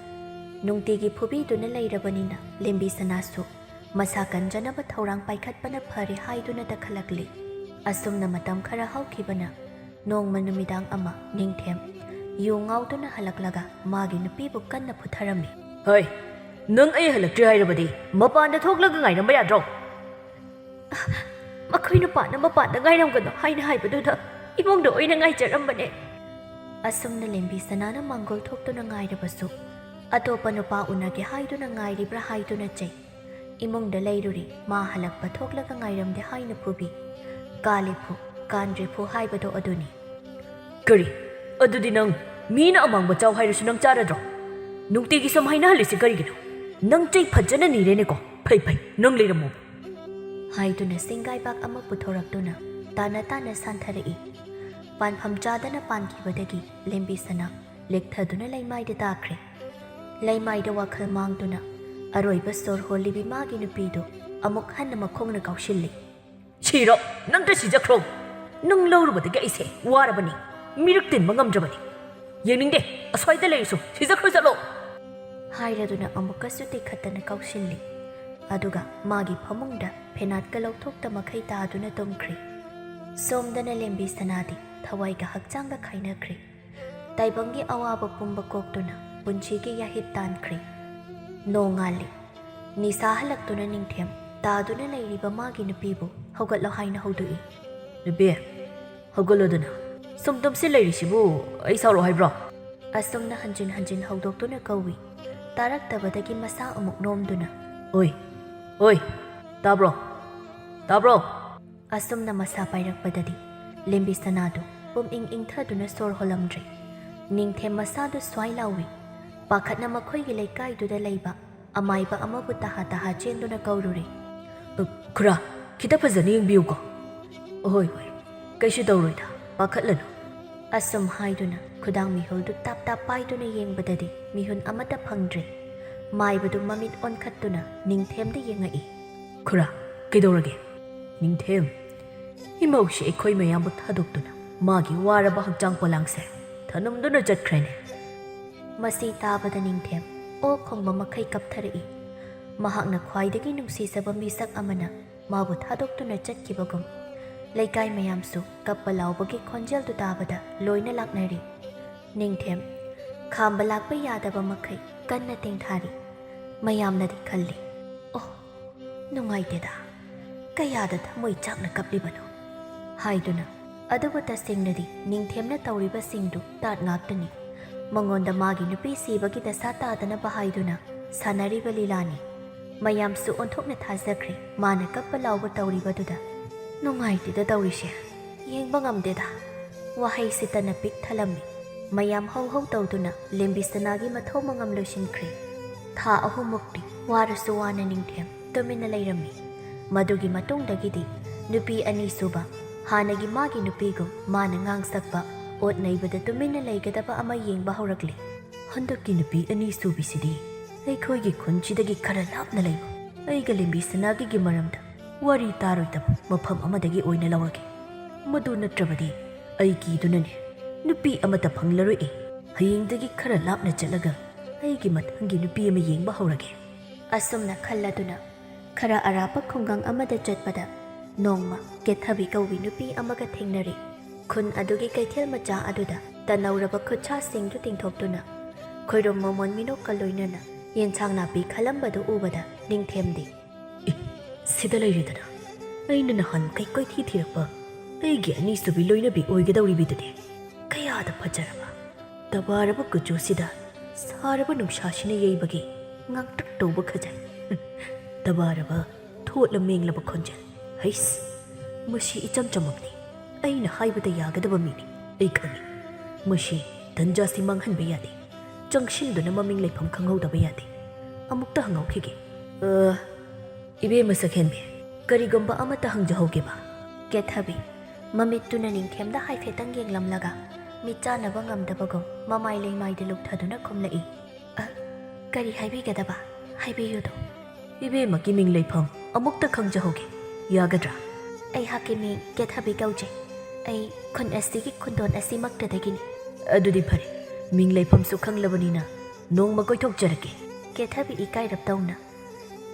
ꯅꯨꯡꯇꯤꯒꯤ ꯐꯨꯕꯤꯗꯨꯅ ꯂꯩꯔꯕꯅꯤꯅ ꯂꯦꯝꯕꯤ ꯁꯅꯥꯁꯨ ꯃꯁꯥ ꯀꯟꯖꯅꯕ ꯊꯧꯔꯥꯡ ꯄꯥꯏꯈꯠꯄꯅ ꯐꯔꯦ ꯍꯥꯏꯗꯨꯅ ꯇꯛꯈꯠꯂꯛꯂꯤ꯫ ꯑꯁꯨꯝꯅ ꯃꯇꯝ ꯈꯔ ꯍꯧꯈꯤꯕꯅ ꯅꯣꯡꯃ ꯅꯨꯃꯤꯗꯥꯡ ꯑꯃ ꯅꯤꯡꯊꯦꯝ ꯌꯨ ꯉꯥꯎꯗꯨꯅ ꯍꯜꯂꯛꯂꯒ ꯃꯥꯒꯤ ꯅꯨꯄꯤꯕꯨ ꯀꯟꯅ ꯐꯨꯊꯔꯝꯃꯤ꯫ ꯍꯩ, ꯅꯪ ꯑꯩ ꯍꯜꯂꯛꯇ꯭ꯔꯤ ꯍꯥꯏꯔꯕꯗꯤ ꯃꯄꯥꯟꯗ ꯊꯣꯛꯂꯒ ꯉꯥꯏꯔꯝꯕ ꯌꯥꯗ꯭ꯔꯣ? ꯃꯈꯣꯏ ꯅꯨꯄꯥꯅ ꯃꯄꯥꯟꯗ ꯉꯥꯏꯔꯝꯒꯅꯨ ꯍꯥꯏꯅ ꯍꯥꯏꯕꯗꯨꯗ ꯏꯃꯨꯡꯗ ꯑꯣꯏꯅ ꯉꯥꯏꯖꯔꯝꯕꯅꯦ꯫ ꯑꯁꯨꯝꯅ ꯂꯦꯝꯕꯤ ꯁꯅꯥꯅ ꯃꯥꯡꯒꯣꯜ ꯊꯣꯛꯇꯨꯅ ꯉꯥꯏꯔꯕꯁꯨ ꯑꯇꯣꯞꯄ ꯅꯨꯄꯥ ꯎꯅꯒꯦ ꯍꯥꯏꯗꯨꯅ ꯉꯥꯏꯔꯤꯕ꯭ꯔꯥ ꯍꯥꯏꯗꯨꯅ ꯆꯩ꯫ ꯏꯃꯨꯡꯗ ꯂꯩꯔꯨꯔꯤ, ꯃꯥ ꯍꯜꯂꯛꯄ ꯊꯣꯛꯂꯒ ꯉꯥꯏꯔꯝꯗꯦ ꯍꯥꯏꯅ ꯐꯨꯕꯤ꯫ ꯀꯥꯂꯤ ꯐꯨ, ꯀꯥꯟꯗ꯭ꯔꯤ ꯐꯨ ꯍꯥꯏꯕꯗꯣ ꯑꯗꯨꯅꯤ꯫ ꯀꯔꯤ? ꯑꯗꯨꯗꯤ ꯅꯪ ꯃꯤꯅ ꯑꯃꯥꯡꯕ ꯆꯥꯎ ꯍꯥꯏꯔꯁꯨ ꯅꯪ ꯆꯥꯔꯗ꯭ꯔꯣ? ꯅꯨꯡꯇꯤꯒꯤ ꯁꯨꯝ ꯍꯥꯏꯅꯍꯜꯂꯤꯁꯤ ꯀꯔꯤꯒꯤꯅꯣ? ꯅꯪ ꯆꯩ ꯐꯖꯅ ꯅꯤꯔꯦꯅꯦꯀꯣ꯫ ꯐꯩ ꯐꯩ, ꯅꯪ ꯂꯩꯔꯝꯃꯣ꯫ ꯍꯥꯏꯗꯨꯅ ꯁꯤꯡꯒꯥꯏꯕꯥꯛ ꯑꯃ ꯄꯨꯊꯣꯔꯛꯇꯨꯅ ꯇꯥꯅ ꯇꯥꯅ ꯁꯥꯟꯊꯔꯛꯏ꯫ ꯄꯥꯟꯐꯝ ꯆꯥꯗꯅ ꯄꯥꯟꯈꯤꯕꯗꯒꯤ ꯂꯦꯝꯕꯤ ꯁꯅꯥ ꯂꯦꯛꯊꯗꯨꯅ ꯂꯩꯃꯥꯏꯗ ꯇꯥꯈ꯭ꯔꯦ꯫ ꯂꯩꯃꯥꯏꯗ ꯋꯥꯈꯜ ꯃꯥꯡꯗꯨꯅ ꯑꯔꯣꯏꯕ ꯁꯣꯔ ꯍꯣꯜꯂꯤꯕꯤ ꯃꯥꯒꯤ ꯅꯨꯄꯤꯗꯨ ꯑꯃꯨꯛ ꯍꯟꯅ ꯃꯈꯣꯡꯅ ꯀꯥꯎꯁꯤꯜꯂꯤ꯫ "ꯁꯤꯔꯣ, ꯅꯪꯇ ꯁꯤꯖꯈ꯭ꯔꯣ꯫ ꯅꯪ ꯂꯧꯔꯨꯕꯗꯒꯤ ꯑꯩꯁꯦ ꯋꯥꯔꯕꯅꯤ, ꯃꯤꯔꯛ ꯇꯤꯟꯕ ꯉꯝꯗ꯭ꯔꯕꯅꯤ꯫ ꯌꯦꯡꯅꯤꯡꯗꯦ, ꯑꯁ꯭ꯋꯥꯏꯗ ꯂꯩꯔꯁꯨ ꯁꯤꯖꯈ꯭ꯔꯣ, ꯆꯠꯂꯣ!" ꯍꯥꯏꯔꯗꯨꯅ ꯑꯃꯨꯛꯀꯁꯨ ꯇꯤꯈꯠꯇꯅ ꯀꯥꯎꯁꯤꯜꯂꯤ꯫ ꯑꯗꯨꯒ ꯃꯥꯒꯤ ꯐꯃꯨꯡꯗ ꯐꯦꯅꯥꯠꯀ ꯂꯧꯊꯣꯛꯇ ꯃꯈꯩ ꯇꯥꯗꯨꯅ ꯇꯨꯝꯈ꯭ꯔꯦ꯫ ꯁꯣꯝꯗꯅ ꯂꯦꯝꯕꯤ ꯁꯅꯥꯗꯤ ꯊꯋꯥꯏꯒ ꯍꯛꯆꯥꯡꯒ ꯈꯥꯏꯅꯈ꯭ꯔꯦ꯫ ꯇꯥꯏꯕꯪꯒꯤ ꯑꯋꯥꯕ ꯄꯨꯝꯕ ꯀꯣꯛꯇꯨꯅ ꯄꯨꯟꯁꯤꯒꯤ ꯌꯥꯍꯤꯞ ꯇꯥꯟꯈ꯭ꯔꯦ꯫ ꯅꯣꯡꯉꯥꯜꯂꯤ꯫ ꯅꯤꯁꯥ ꯍꯜꯂꯛꯇꯨꯅ ꯅꯤꯡꯊꯦꯝ ꯇꯥꯗꯨꯅ ꯂꯩꯔꯤꯕ ꯃꯥꯒꯤ ꯅꯨꯄꯤꯕꯨ ꯍꯧꯒꯠꯂꯣ ꯍꯥꯏꯅ ꯍꯧꯗꯣꯛꯏ꯫ "ꯅꯨꯄꯤ, ꯍꯧꯒꯠꯂꯣꯗꯅ꯫ ꯁꯨꯝ ꯇꯨꯝꯁꯤꯜ ꯂꯩꯔꯤꯁꯤꯕꯨ ꯑꯩ ꯁꯥꯎꯔꯣ ꯍꯥꯏꯕ꯭ꯔꯣ?" ꯑꯁꯨꯝꯅ ꯍꯟꯖꯤꯟ ꯍꯟꯖꯤꯟ ꯍꯧꯗꯣꯛꯇꯨꯅ ꯀꯧꯏ꯫ ꯇꯥꯔꯛꯇꯕꯗꯒꯤ ꯃꯁꯥ ꯑꯃꯨꯛ ꯅꯣꯝꯗꯨꯅ, "ꯑꯣꯏ, ꯑꯣꯏ, ꯇꯥꯕ꯭ꯔꯣ? ꯇꯥꯕ꯭ꯔꯣ?" ꯑꯁꯨꯝꯅ ꯃꯁꯥ ꯄꯥꯏꯔꯛꯄꯗꯗꯤ ꯂꯦꯝꯕꯤ ꯁꯅꯥꯗꯨ ꯄꯨꯝꯏꯪ ꯏꯪꯊꯗꯨꯅ ꯁꯣꯔ ꯍꯣꯜꯂꯝꯗ꯭ꯔꯦ꯫ ꯅꯤꯡꯊꯦꯝ ꯃꯁꯥꯗꯨ ꯁ꯭ꯋꯥꯏ ꯂꯥꯎꯏ꯫ ꯄꯥꯈꯠꯅ ꯃꯈꯣꯏꯒꯤ ꯂꯩꯀꯥꯏꯗꯨꯗ ꯂꯩꯕ ꯑꯃꯥꯏꯕ ꯑꯃꯕꯨ ꯇꯍꯥ ꯇꯍꯥ ꯆꯦꯟꯗꯨꯅ ꯀꯧꯔꯨꯔꯦ꯫ "ꯑ, ꯈꯨꯔꯥ, ꯈꯤꯇ ꯐꯖꯅ ꯌꯦꯡꯕꯤꯌꯨꯀꯣ꯫" "ꯑꯍꯣꯏ, ꯍꯣꯏ, ꯀꯩꯁꯨ ꯇꯧꯔꯣꯏꯗ, ꯄꯥꯈꯠꯂꯅꯨ꯫" ꯑꯁꯨꯝ ꯍꯥꯏꯗꯨꯅ ꯈꯨꯗꯥꯡ ꯃꯤꯍꯨꯜꯗꯨ ꯇꯥꯞ ꯇꯥꯞ ꯄꯥꯏꯗꯨꯅ ꯌꯦꯡꯕꯗꯗꯤ ꯃꯤꯍꯨꯟ ꯑꯃꯠꯇ ꯐꯪꯗ꯭ꯔꯦ꯫ ꯃꯥꯏꯕꯗꯨ ꯃꯃꯤꯠ ꯑꯣꯟꯈꯠꯇꯨꯅ ꯅꯤꯡꯊꯦꯝꯗ ꯌꯦꯡꯉꯛꯏ꯫ "ꯈꯨꯔꯥ, ꯀꯩꯗꯧꯔꯒꯦ?" "ꯅꯤꯡꯊꯦꯝ, ꯏꯃꯧꯁꯤ ꯑꯩꯈꯣꯏ ꯃꯌꯥꯝꯕꯨ ꯊꯥꯗꯣꯛꯇꯨꯅ ꯃꯥꯒꯤ ꯋꯥꯔꯕ ꯍꯛꯆꯥꯡ ꯄꯣꯂꯥꯡꯁꯦ ꯊꯅꯝꯗꯨꯅ ꯆꯠꯈ꯭ꯔꯦꯅꯦ꯫" ꯃꯁꯤ ꯇꯥꯕꯗ ꯅꯤꯡꯊꯦꯝ ꯑꯣꯛ ꯈꯣꯡꯕ ꯃꯈꯩ ꯀꯞꯊꯔꯛꯏ꯫ ꯃꯍꯥꯛꯅ ꯈ꯭ꯋꯥꯏꯗꯒꯤ ꯅꯨꯡꯁꯤꯖꯕ ꯃꯤꯁꯛ ꯑꯃꯅ ꯃꯥꯕꯨ ꯊꯥꯗꯣꯛꯇꯨꯅ ꯆꯠꯈꯤꯕꯒꯨꯝ꯫ ꯂꯩꯀꯥꯏ ꯃꯌꯥꯝꯁꯨ ꯀꯞꯄ ꯂꯥꯎꯕꯒꯤ ꯈꯣꯟꯖꯦꯜꯗꯨ ꯇꯥꯕꯗ ꯂꯣꯏꯅ ꯂꯥꯛꯅꯔꯤ꯫ ꯅꯤꯡꯊꯦꯝ ꯈꯥꯝꯕ ꯂꯥꯛꯄ ꯌꯥꯗꯕ ꯃꯈꯩ ꯀꯟꯅ ꯇꯦꯡꯊꯥꯔꯤ꯫ ꯃꯌꯥꯝꯅꯗꯤ ꯈꯜꯂꯤ, "ꯑꯣ, ꯅꯨꯡꯉꯥꯏꯇꯦꯗ, ꯀꯌꯥꯗ ꯊꯃꯣꯏ ꯆꯥꯛꯅ ꯀꯞꯂꯤꯕꯅꯣ?" ꯍꯥꯏꯗꯨꯅ꯫ ꯑꯗꯨꯕꯨ ꯇꯁꯦꯡꯅꯗꯤ ꯅꯤꯡꯊꯦꯝꯅ ꯇꯧꯔꯤꯕꯁꯤꯡꯗꯨ ꯇꯥꯠ ꯉꯥꯛꯇꯅꯤ꯫ ꯃꯉꯣꯟꯗ ꯃꯥꯒꯤ ꯅꯨꯄꯤ ꯁꯤꯕꯒꯤ ꯗꯁꯥ ꯇꯥꯗꯅꯕ ꯍꯥꯏꯗꯨꯅ ꯁꯥꯟꯅꯔꯤꯕ ꯂꯤꯂꯥꯅꯤ꯫ ꯃꯌꯥꯝꯁꯨ ꯑꯣꯟꯊꯣꯛꯅ ꯊꯥꯖꯈ꯭ꯔꯦ ꯃꯥꯅ ꯀꯞꯄ ꯂꯥꯎꯕ ꯇꯧꯔꯤꯕꯗꯨꯗ꯫ "ꯅꯨꯡꯉꯥꯏꯇꯦꯗ ꯇꯧꯔꯤꯁꯦ, ꯌꯦꯡꯕ ꯉꯝꯗꯦꯗ꯫" ꯋꯥꯍꯩ ꯁꯤꯠꯇꯅ ꯄꯤꯛ ꯊꯜꯂꯝꯃꯤ꯫ ꯃꯌꯥꯝ ꯍꯧ ꯍꯧ ꯇꯧꯗꯨꯅ ꯂꯦꯝꯕꯤ ꯁꯅꯥꯒꯤ ꯃꯊꯧ ꯃꯉꯝ ꯂꯣꯏꯁꯤꯟꯈ꯭ꯔꯦ꯫ ꯊꯥ ꯑꯍꯨꯝꯃꯨꯛꯇꯤ ꯋꯥꯔꯁꯨ ꯋꯥꯅ ꯅꯤꯡꯊꯦꯝ ꯇꯨꯃꯤꯟꯅ ꯂꯩꯔꯝꯃꯤ꯫ ꯃꯗꯨꯒꯤ ꯃꯇꯨꯡꯗꯒꯤꯗꯤ ꯅꯨꯄꯤ ꯑꯅꯤꯁꯨꯕ, ꯍꯥꯟꯅꯒꯤ ꯃꯥꯒꯤ ꯅꯨꯄꯤꯒꯨꯝ ꯃꯥꯅ ꯉꯥꯡ ꯁꯛꯄ, ꯑꯣꯠ ꯅꯩꯕꯗ ꯇꯨꯃꯤꯟꯅ ꯂꯩꯒꯗꯕ ꯑꯃ ꯌꯦꯡꯕ ꯍꯧꯔꯛꯂꯤ꯫ "ꯍꯟꯗꯛꯀꯤ ꯅꯨꯄꯤ ꯑꯅꯤꯁꯨꯕꯤꯁꯤꯗꯤ ꯑꯩꯈꯣꯏꯒꯤ ꯈꯨꯟꯁꯤꯗꯒꯤ ꯈꯔ ꯂꯥꯞꯅ ꯂꯩꯕ ꯑꯩꯒ ꯂꯦꯝꯕꯤ ꯁꯅꯥꯒꯤꯒꯤ ꯃꯔꯝꯗ ꯋꯥꯔꯤ ꯇꯥꯔꯣꯏꯗꯕ ꯃꯐꯝ ꯑꯃꯗꯒꯤ ꯑꯣꯏꯅ ꯂꯧꯔꯒꯦ꯫ ꯃꯗꯨ ꯅꯠꯇ꯭ꯔꯕꯗꯤ ꯑꯩ ꯀꯤꯗꯨꯅꯅꯦ ꯅꯨꯄꯤ ꯑꯃꯠꯇ ꯐꯪꯂꯔꯣꯏ꯫ ꯍꯌꯦꯡꯗꯒꯤ ꯈꯔ ꯂꯥꯞꯅ ꯆꯠꯂꯒ ꯑꯩꯒꯤ ꯃꯊꯪꯒꯤ ꯅꯨꯄꯤ ꯑꯃ ꯌꯦꯡꯕ ꯍꯧꯔꯒꯦ꯫ ꯑꯁꯨꯝꯅ ꯈꯜꯂꯗꯨꯅ ꯈꯔ ꯑꯔꯥꯞꯄ ꯈꯨꯡꯒꯪ ꯑꯃꯗ ꯆꯠꯄꯗ ꯅꯣꯡꯃ ꯀꯦꯊꯕꯤ ꯀꯧꯕꯤ ꯅꯨꯄꯤ ꯑꯃꯒ ꯊꯦꯡꯅꯔꯦ꯫ ꯈꯨꯟ ꯑꯗꯨꯒꯤ ꯀꯩꯊꯦꯜ ꯃꯆꯥ ꯑꯗꯨꯗ ꯇꯅꯧꯔꯕ ꯈꯨꯠꯁꯥꯁꯤꯡꯗꯨ ꯇꯤꯡꯊꯣꯛꯇꯨꯅ ꯈꯣꯏꯔꯨꯝ ꯃꯃꯣꯟ ꯃꯤꯅꯣꯛꯀ ꯂꯣꯏꯅꯅ ꯌꯦꯟꯁꯥꯡ ꯅꯥꯄꯤ ꯈꯜꯂꯝꯕꯗꯨ ꯎꯕꯗ ꯅꯤꯡꯊꯦꯝꯗꯤ, "ꯑꯦ, ꯁꯤꯗ ꯂꯩꯔꯦꯗꯅ꯫ ꯑꯩꯅ ꯅꯍꯥꯟ ꯃꯈꯩ ꯀꯣꯏꯊꯤ ꯊꯤꯔꯛꯄ ꯑꯩꯒꯤ ꯑꯅꯤꯁꯨꯕꯤ ꯂꯣꯏꯅꯕꯤ ꯑꯣꯏꯒꯗꯧꯔꯤꯕꯤꯗꯨꯗꯤ꯫ ꯀꯌꯥꯗ ꯐꯖꯔꯕ, ꯇꯕꯥꯔꯕ ꯀꯨꯆꯨꯁꯤꯗ ꯁꯥꯔꯕ ꯅꯨꯡꯁꯥꯁꯤꯅ ꯌꯩꯕꯒꯤ ꯉꯥꯡꯇꯛ ꯇꯧꯕ ꯈꯖꯥꯏ꯫ ꯇꯕꯥꯔꯕ ꯊꯣꯠꯂ ꯃꯦꯡꯂꯕ ꯈꯣꯟꯖꯦꯜ꯫ ꯍꯩꯁ, ꯃꯁꯤ ꯏꯆꯝ ꯆꯝꯃꯕꯅꯤ꯫ ꯑꯩꯅ ꯍꯥꯏꯕꯗ ꯌꯥꯒꯗꯕ ꯃꯤꯅꯤ꯫ ꯑꯩ ꯈꯪꯏ꯫ ꯃꯁꯤ ꯇꯟꯖꯥꯁꯤ ꯃꯥꯡꯍꯟꯕ ꯌꯥꯗꯦ꯫ ꯆꯪꯁꯤꯟꯗꯨꯅ ꯃꯃꯤꯡ ꯂꯩꯐꯝ ꯈꯪꯍꯧꯗꯕ ꯌꯥꯗꯦ꯫ ꯑꯃꯨꯛꯇ ꯍꯪꯍꯧꯈꯤꯒꯦ꯫ ꯑ, ꯏꯕꯦꯝꯃ ꯁꯛꯍꯦꯟꯕꯤ, ꯀꯔꯤꯒꯨꯝꯕ ꯑꯃꯠꯇ ꯍꯪꯖꯍꯧꯒꯦꯕ?" ꯀꯦꯊꯕꯤ, ꯃꯃꯤꯠꯇꯨꯅ ꯅꯤꯡꯊꯦꯝꯗ ꯍꯥꯏꯐꯦꯠꯇꯪ ꯌꯦꯡꯂꯝꯂꯒ ꯃꯤꯠ ꯆꯥꯟꯅꯕ ꯉꯝꯗꯕꯒꯨꯝ ꯃꯃꯥꯏ ꯂꯩꯃꯥꯏꯗ ꯂꯨꯞꯊꯗꯨꯅ ꯈꯨꯝꯂꯛꯏ꯫ "ꯑ, ꯀꯔꯤ ꯍꯥꯏꯕꯤꯒꯗꯕ? ꯍꯥꯏꯕꯤꯌꯨꯗꯣ?" "ꯏꯕꯦꯝꯃꯒꯤ ꯃꯤꯡ ꯂꯩꯐꯝ ꯑꯃꯨꯛꯇ ꯈꯪꯖꯍꯧꯒꯦ, ꯌꯥꯒꯗ꯭ꯔꯥ?" "ꯑꯩꯍꯥꯛꯀꯤ ꯃꯤꯡ ꯀꯦꯊꯕꯤ ꯀꯧꯖꯩ꯫ ꯑꯩ ꯈꯨꯟ ꯑꯁꯤꯒꯤ ꯈꯨꯟꯗꯣꯟ ꯑꯁꯤꯃꯛꯇꯗꯒꯤꯅꯤ꯫" "ꯑꯗꯨꯗꯤ ꯐꯔꯦ, ꯃꯤꯡ ꯂꯩꯐꯝꯁꯨ ꯈꯪꯂꯕꯅꯤꯅ ꯅꯣꯡꯃ ꯀꯣꯏꯊꯣꯛꯆꯔꯛꯀꯦ꯫" ꯀꯦꯊꯕꯤ ꯏꯀꯥꯏꯔꯞ ꯇꯧꯅ,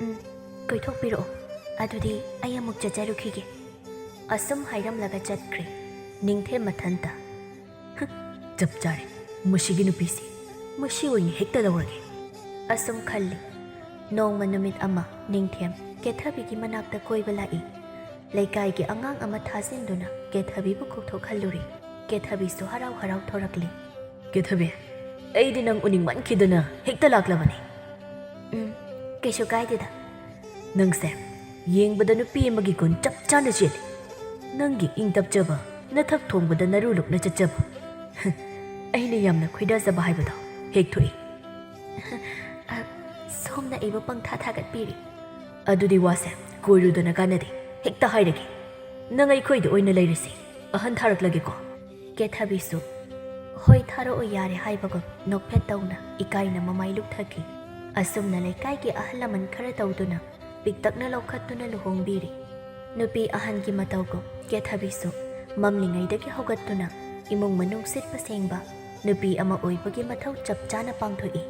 "ꯎꯝ, ꯀꯣꯏꯊꯣꯛꯄꯤꯔꯛꯑꯣ꯫ ꯑꯗꯨꯗꯤ ꯑꯩ ꯑꯃꯨꯛ ꯆꯠꯆꯔꯨꯈꯤꯒꯦ꯫" ꯑꯁꯨꯝ ꯍꯥꯏꯔꯝꯂꯒ ꯆꯠꯈ꯭ꯔꯦ꯫ ꯅꯤꯡꯊꯦꯝ ꯃꯊꯟꯇ, "ꯍ, ꯆꯞ ꯆꯥꯔꯦ, ꯃꯁꯤꯒꯤ ꯅꯨꯄꯤꯁꯤ, ꯃꯁꯤ ꯑꯣꯏꯅ ꯍꯦꯛꯇ ꯂꯧꯔꯒꯦ꯫" ꯑꯁꯨꯝ ꯈꯜꯂꯤ꯫ ꯅꯣꯡꯃ ꯅꯨꯃꯤꯠ ꯑꯃ ꯅꯤꯡꯊꯦꯝ ꯀꯦꯊꯕꯤꯒꯤ ꯃꯅꯥꯛꯇ ꯀꯣꯏꯕ ꯂꯥꯛꯏ꯫ ꯂꯩꯀꯥꯏꯒꯤ ꯑꯉꯥꯡ ꯑꯃ ꯊꯥꯖꯤꯟꯗꯨꯅ ꯀꯦꯊꯕꯤꯕꯨ ꯀꯧꯊꯣꯛꯍꯜꯂꯨꯔꯦ꯫ ꯀꯦꯊꯕꯤꯁꯨ ꯍꯔꯥꯎ ꯍꯔꯥꯎ ꯊꯣꯔꯛꯂꯦ꯫ "ꯀꯦꯊꯕꯤ, ꯑꯩꯗꯤ ꯅꯪ ꯎꯅꯤꯡꯃꯟꯈꯤꯗꯅ ꯍꯦꯛꯇ ꯂꯥꯛꯂꯕꯅꯤ꯫ ꯎꯝ, ꯀꯩꯁꯨ ꯀꯥꯏꯗꯦꯗ꯫" "ꯅꯪꯁꯦ ꯌꯦꯡꯕꯗ ꯅꯨꯄꯤ ꯑꯃꯒꯤ ꯒꯨꯟ ꯆꯞ ꯆꯥꯅ ꯆꯦꯜꯂꯤ꯫ ꯅꯪꯒꯤ ꯏꯪ ꯇꯞꯆꯕ, ꯅꯊꯛ ꯊꯣꯡꯕꯗ ꯅꯔꯨ ꯂꯨꯛꯅ ꯆꯠꯆꯕ꯫ ꯑꯩꯅ ꯌꯥꯝꯅ ꯈꯣꯏꯗꯥꯖꯕ ꯍꯥꯏꯕꯗꯣ ꯍꯦꯛ ꯊꯣꯛꯏ꯫" "ꯑ, ꯁꯣꯝꯅ ꯑꯩꯕꯨ ꯄꯪꯊꯥ ꯊꯥꯒꯠꯄꯤꯔꯤ꯫" "ꯑꯗꯨꯗꯤ ꯋꯥꯁꯦ ꯀꯣꯏꯔꯨꯗꯅ ꯀꯥꯟꯅꯗꯦ, ꯍꯦꯛꯇ ꯍꯥꯏꯔꯒꯦ꯫ ꯅꯪ ꯑꯩꯈꯣꯏꯗ ꯑꯣꯏꯅ ꯂꯩꯔꯁꯤ, ꯑꯍꯟ ꯊꯥꯔꯛꯂꯒꯦꯀꯣ꯫" ꯀꯦꯊꯕꯤꯁꯨ, "ꯍꯣꯏ, ꯊꯥꯔꯛꯑꯣ ꯌꯥꯔꯦ" ꯍꯥꯏꯕꯒꯨꯝ ꯅꯣꯛꯐꯦꯠ ꯇꯧꯅ ꯏꯀꯥꯏꯅ ꯃꯃꯥꯏ ꯂꯨꯞꯊꯈꯤ꯫ ꯑꯁꯨꯝꯅ ꯂꯩꯀꯥꯏꯒꯤ ꯑꯍꯜ ꯂꯃꯟ ꯈꯔ ꯇꯧꯗꯨꯅ ꯄꯤꯛꯇꯛꯅ ꯂꯧꯈꯠꯇꯨꯅ ꯂꯨꯍꯣꯡꯕꯤꯔꯤ꯫ ꯅꯨꯄꯤ ꯑꯍꯟꯒꯤ ꯃꯇꯧꯒꯨꯝ ꯀꯦꯊꯕꯤꯁꯨ ꯃꯝꯂꯤꯉꯩꯗꯒꯤ ꯍꯧꯒꯠꯇꯨꯅ ꯏꯃꯨꯡ ꯃꯅꯨꯡ ꯁꯤꯠꯄ ꯁꯦꯡꯕ ꯅꯨꯄꯤ ꯑꯃ ꯑꯣꯏꯕꯒꯤ ꯃꯊꯧ ꯆꯞ ꯆꯥꯅ ꯄꯥꯡꯊꯣꯛꯏ꯫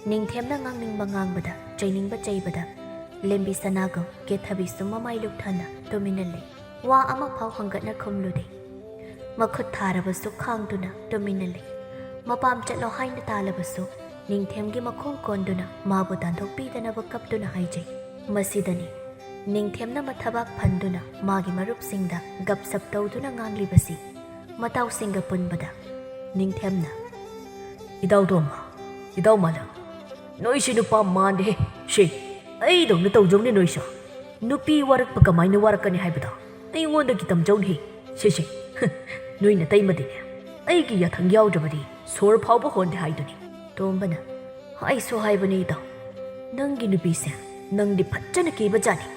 ꯅꯤꯡꯊꯦꯝꯅ ꯉꯥꯡꯅꯤꯡꯕ ꯉꯥꯡꯕꯗ, ꯆꯩꯅꯤꯡꯕ ꯆꯩꯕꯗ, ꯂꯦꯝꯕꯤ ꯁꯅꯥꯒꯨꯝ ꯀꯦꯊꯕꯤꯁꯨ ꯃꯃꯥꯏ ꯂꯨꯞꯊꯅ ꯇꯨꯃꯤꯟꯅ ꯂꯩ꯫ ꯋꯥ ꯑꯃꯐꯥꯎ ꯍꯪꯒꯠꯅ ꯈꯨꯝꯂꯨꯗꯦ꯫ ꯃꯈꯨꯠ ꯊꯥꯔꯕꯁꯨ ꯈꯥꯡꯗꯨꯅ ꯇꯨꯃꯤꯟꯅ ꯂꯩ꯫ ꯃꯄꯥꯝ ꯆꯠꯂꯣ ꯍꯥꯏꯅ ꯇꯥꯜꯂꯕꯁꯨ ꯅꯤꯡꯊꯦꯝꯒꯤ ꯃꯈꯣꯡ ꯀꯣꯟꯗꯨꯅ ꯃꯥꯕꯨ ꯇꯥꯟꯊꯣꯛꯄꯤꯗꯅꯕ ꯀꯞꯇꯨꯅ ꯍꯥꯏꯖꯩ꯫ ꯃꯁꯤꯗꯅꯤ ꯅꯤꯡꯊꯦꯝꯅ ꯃꯊꯕꯥꯛ ꯐꯟꯗꯨꯅ ꯃꯥꯒꯤ ꯃꯔꯨꯞꯁꯤꯡꯗ ꯒꯞꯁꯞ ꯇꯧꯗꯨꯅ ꯉꯥꯡꯂꯤꯕꯁꯤ꯫ ꯃꯇꯥꯎꯁꯤꯡꯒ ꯄꯨꯟꯕꯗ ꯅꯤꯡꯊꯦꯝꯅ, "ꯏꯇꯥꯎ ꯇꯣꯝꯕ, ꯏꯇꯥꯎ ꯃꯥꯂꯪ, ꯅꯣꯏꯁꯤ ꯅꯨꯄꯥ ꯃꯥꯟꯗꯦꯍꯦ꯫ ꯁꯤ ꯑꯩꯗꯧꯅ ꯇꯧꯖꯧꯅꯦ ꯅꯣꯏꯁꯨ꯫ ꯅꯨꯄꯤ ꯋꯥꯔꯛꯄ ꯀꯃꯥꯏꯅ ꯋꯥꯔꯛꯀꯅꯤ ꯍꯥꯏꯕꯗꯣ ꯑꯩꯉꯣꯟꯗꯒꯤ ꯇꯝꯖꯧꯅꯦ꯫ ꯁꯤꯁꯦ, ꯅꯣꯏ ꯅꯇꯩꯃꯗꯤꯅꯦ, ꯑꯩꯒꯤ ꯌꯥꯊꯪ ꯌꯥꯎꯗ꯭ꯔꯕꯗꯤ ꯁꯣꯔ ꯐꯥꯎꯕ ꯍꯣꯟꯗꯦ ꯍꯥꯏꯗꯨꯅꯤ꯫" ꯇꯣꯝꯕꯅ, "ꯑꯩꯁꯨ ꯍꯥꯏꯕꯅꯦ ꯏꯇꯥꯎ, ꯅꯪꯒꯤ ꯅꯨꯄꯤꯁꯦ ꯅꯪꯗꯤ ꯐꯖꯅ ꯀꯤꯕꯖꯥꯠꯅꯤ꯫"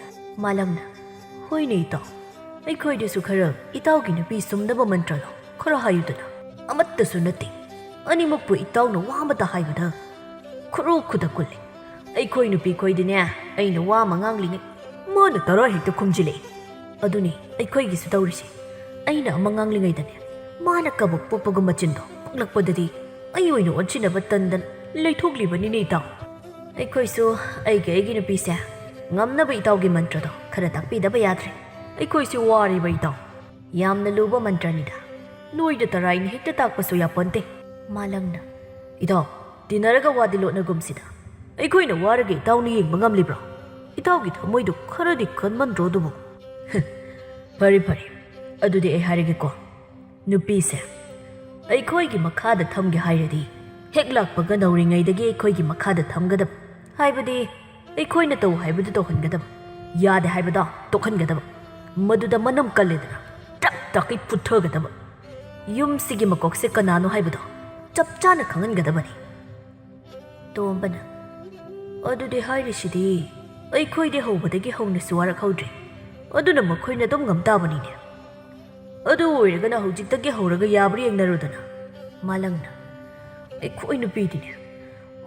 ꯃꯥꯂꯪꯅ, "ꯍꯣꯏꯅꯦ ꯏꯇꯥꯎ, ꯑꯩꯈꯣꯏꯗꯁꯨ ꯈꯔ ꯏꯇꯥꯎꯒꯤ ꯅꯨꯄꯤ ꯁꯨꯝꯅꯕ ꯃꯟꯇ꯭ꯔꯗꯣ ꯈꯔ ꯍꯥꯏꯌꯨꯗꯅ꯫ ꯑꯃꯠꯇꯁꯨ ꯅꯠꯇꯦ, ꯑꯅꯤꯃꯛꯄꯨ ꯏꯇꯥꯎꯅ ꯋꯥ ꯑꯃꯇ ꯍꯥꯏꯕꯗ ꯈꯨꯔꯨ ꯈꯨꯗꯛ ꯀꯨꯜꯂꯤ꯫ ꯑꯩꯈꯣꯏ ꯅꯨꯄꯤ ꯈꯣꯏꯗꯤꯅꯦ, ꯑꯩꯅ ꯋꯥ ꯑꯃ ꯉꯥꯡꯂꯤꯉꯩ ꯃꯥꯅ ꯇꯔꯥ ꯍꯦꯛꯇ ꯈꯨꯝꯖꯤꯜꯂꯛꯏ꯫ ꯑꯗꯨꯅꯤ ꯑꯩꯈꯣꯏꯒꯤꯁꯨ ꯇꯧꯔꯤꯁꯦ꯫ ꯑꯩꯅ ꯑꯃ ꯉꯥꯡꯂꯤꯉꯩꯗꯅꯦ, ꯃꯥꯅ ꯀꯕꯛ ꯄꯣꯛꯄꯒꯨꯝ ꯃꯆꯤꯟꯗꯣ ꯄꯣꯛꯂꯛꯄꯗꯗꯤ ꯑꯩ ꯑꯣꯏꯅ ꯑꯣꯟꯁꯤꯟꯅꯕ ꯇꯟꯗꯅ ꯂꯩꯊꯣꯛꯂꯤꯕꯅꯤꯅꯦ ꯏꯇꯥꯎ꯫ ꯑꯩꯈꯣꯏꯁꯨ ꯑꯩꯒꯤ ꯑꯩꯒꯤ ꯅꯨꯄꯤꯁꯦ ꯉꯝꯅꯕ ꯏꯇꯥꯎꯒꯤ ꯃꯟꯇ꯭ꯔꯗꯣ ꯈꯔ ꯇꯥꯛꯄꯤꯗꯕ ꯌꯥꯗ꯭ꯔꯦ꯫ ꯑꯩꯈꯣꯏꯁꯨ ꯋꯥꯔꯤꯕ ꯏꯇꯥꯎ꯫ ꯌꯥꯝꯅ ꯂꯨꯕ ꯃꯟꯇ꯭ꯔꯅꯤꯗ꯫ ꯅꯣꯏꯗ ꯇꯔꯥꯏꯅ ꯍꯦꯛꯇ ꯇꯥꯛꯄꯁꯨ ꯌꯥꯄꯣꯟꯇꯦ꯫" ꯃꯥꯂꯪꯅ, "ꯏꯇꯥꯎ, ꯇꯤꯟꯅꯔꯒ ꯋꯥꯗꯤ ꯂꯣꯠꯅꯒꯨꯝꯁꯤꯗ꯫ ꯑꯩꯈꯣꯏꯅ ꯋꯥꯔꯒ ꯏꯇꯥꯎꯅ ꯌꯦꯡꯕ ꯉꯝꯂꯤꯕ꯭ꯔꯣ? ꯏꯇꯥꯎꯒꯤ ꯊꯃꯣꯏꯗꯨ ꯈꯔꯗꯤ ꯀꯟꯃꯟꯗ꯭ꯔꯣ ꯑꯗꯨꯕꯨ?" "ꯐꯔꯦ, ꯐꯔꯦ꯫ ꯑꯗꯨꯗꯤ ꯑꯩ ꯍꯥꯏꯔꯒꯦꯀꯣ꯫ ꯅꯨꯄꯤꯁꯦ ꯑꯩꯈꯣꯏꯒꯤ ꯃꯈꯥꯗ ꯊꯝꯒꯦ ꯍꯥꯏꯔꯗꯤ ꯍꯦꯛ ꯂꯥꯛꯄꯒ ꯅꯧꯔꯤꯉꯩꯗꯒꯤ ꯑꯩꯈꯣꯏꯒꯤ ꯃꯈꯥꯗ ꯊꯝꯒꯗꯕ, ꯍꯥꯏꯕꯗꯤ ꯑꯩꯈꯣꯏꯅ ꯇꯧ ꯍꯥꯏꯕꯗꯨ ꯇꯧꯍꯟꯒꯗꯕ, ꯌꯥꯗꯦ ꯍꯥꯏꯕꯗ ꯇꯣꯛꯍꯟꯒꯗꯕ, ꯃꯗꯨꯗ ꯃꯅꯝ ꯀꯜꯂꯦꯗꯅ ꯇꯛ ꯇꯛꯀꯩ ꯐꯨꯠꯊꯒꯗꯕ꯫ ꯌꯨꯝꯁꯤꯒꯤ ꯃꯀꯣꯛꯁꯦ ꯀꯅꯥꯅꯣ ꯍꯥꯏꯕꯗꯣ ꯆꯞ ꯆꯥꯅ ꯈꯪꯍꯟꯒꯗꯕꯅꯤ꯫" ꯇꯣꯝꯕꯅ, "ꯑꯗꯨꯗꯤ ꯍꯥꯏꯔꯤꯁꯤꯗꯤ ꯑꯩꯈꯣꯏꯗꯤ ꯍꯧꯕꯗꯒꯤ ꯍꯧꯅꯁꯨ ꯋꯥꯔꯛꯍꯧꯗ꯭ꯔꯦ, ꯑꯗꯨꯅ ꯃꯈꯣꯏꯅ ꯑꯗꯨꯝ ꯉꯝ ꯇꯥꯕꯅꯤꯅꯦ꯫ ꯑꯗꯨ ꯑꯣꯏꯔꯒꯅ ꯍꯧꯖꯤꯛꯇꯒꯤ ꯍꯧꯔꯒ ꯌꯥꯕ꯭ꯔꯥ ꯌꯦꯡꯅꯔꯨꯗꯅ꯫" ꯃꯥꯂꯪꯅ, "ꯑꯩꯈꯣꯏ ꯅꯨꯄꯤꯗꯤꯅꯦ,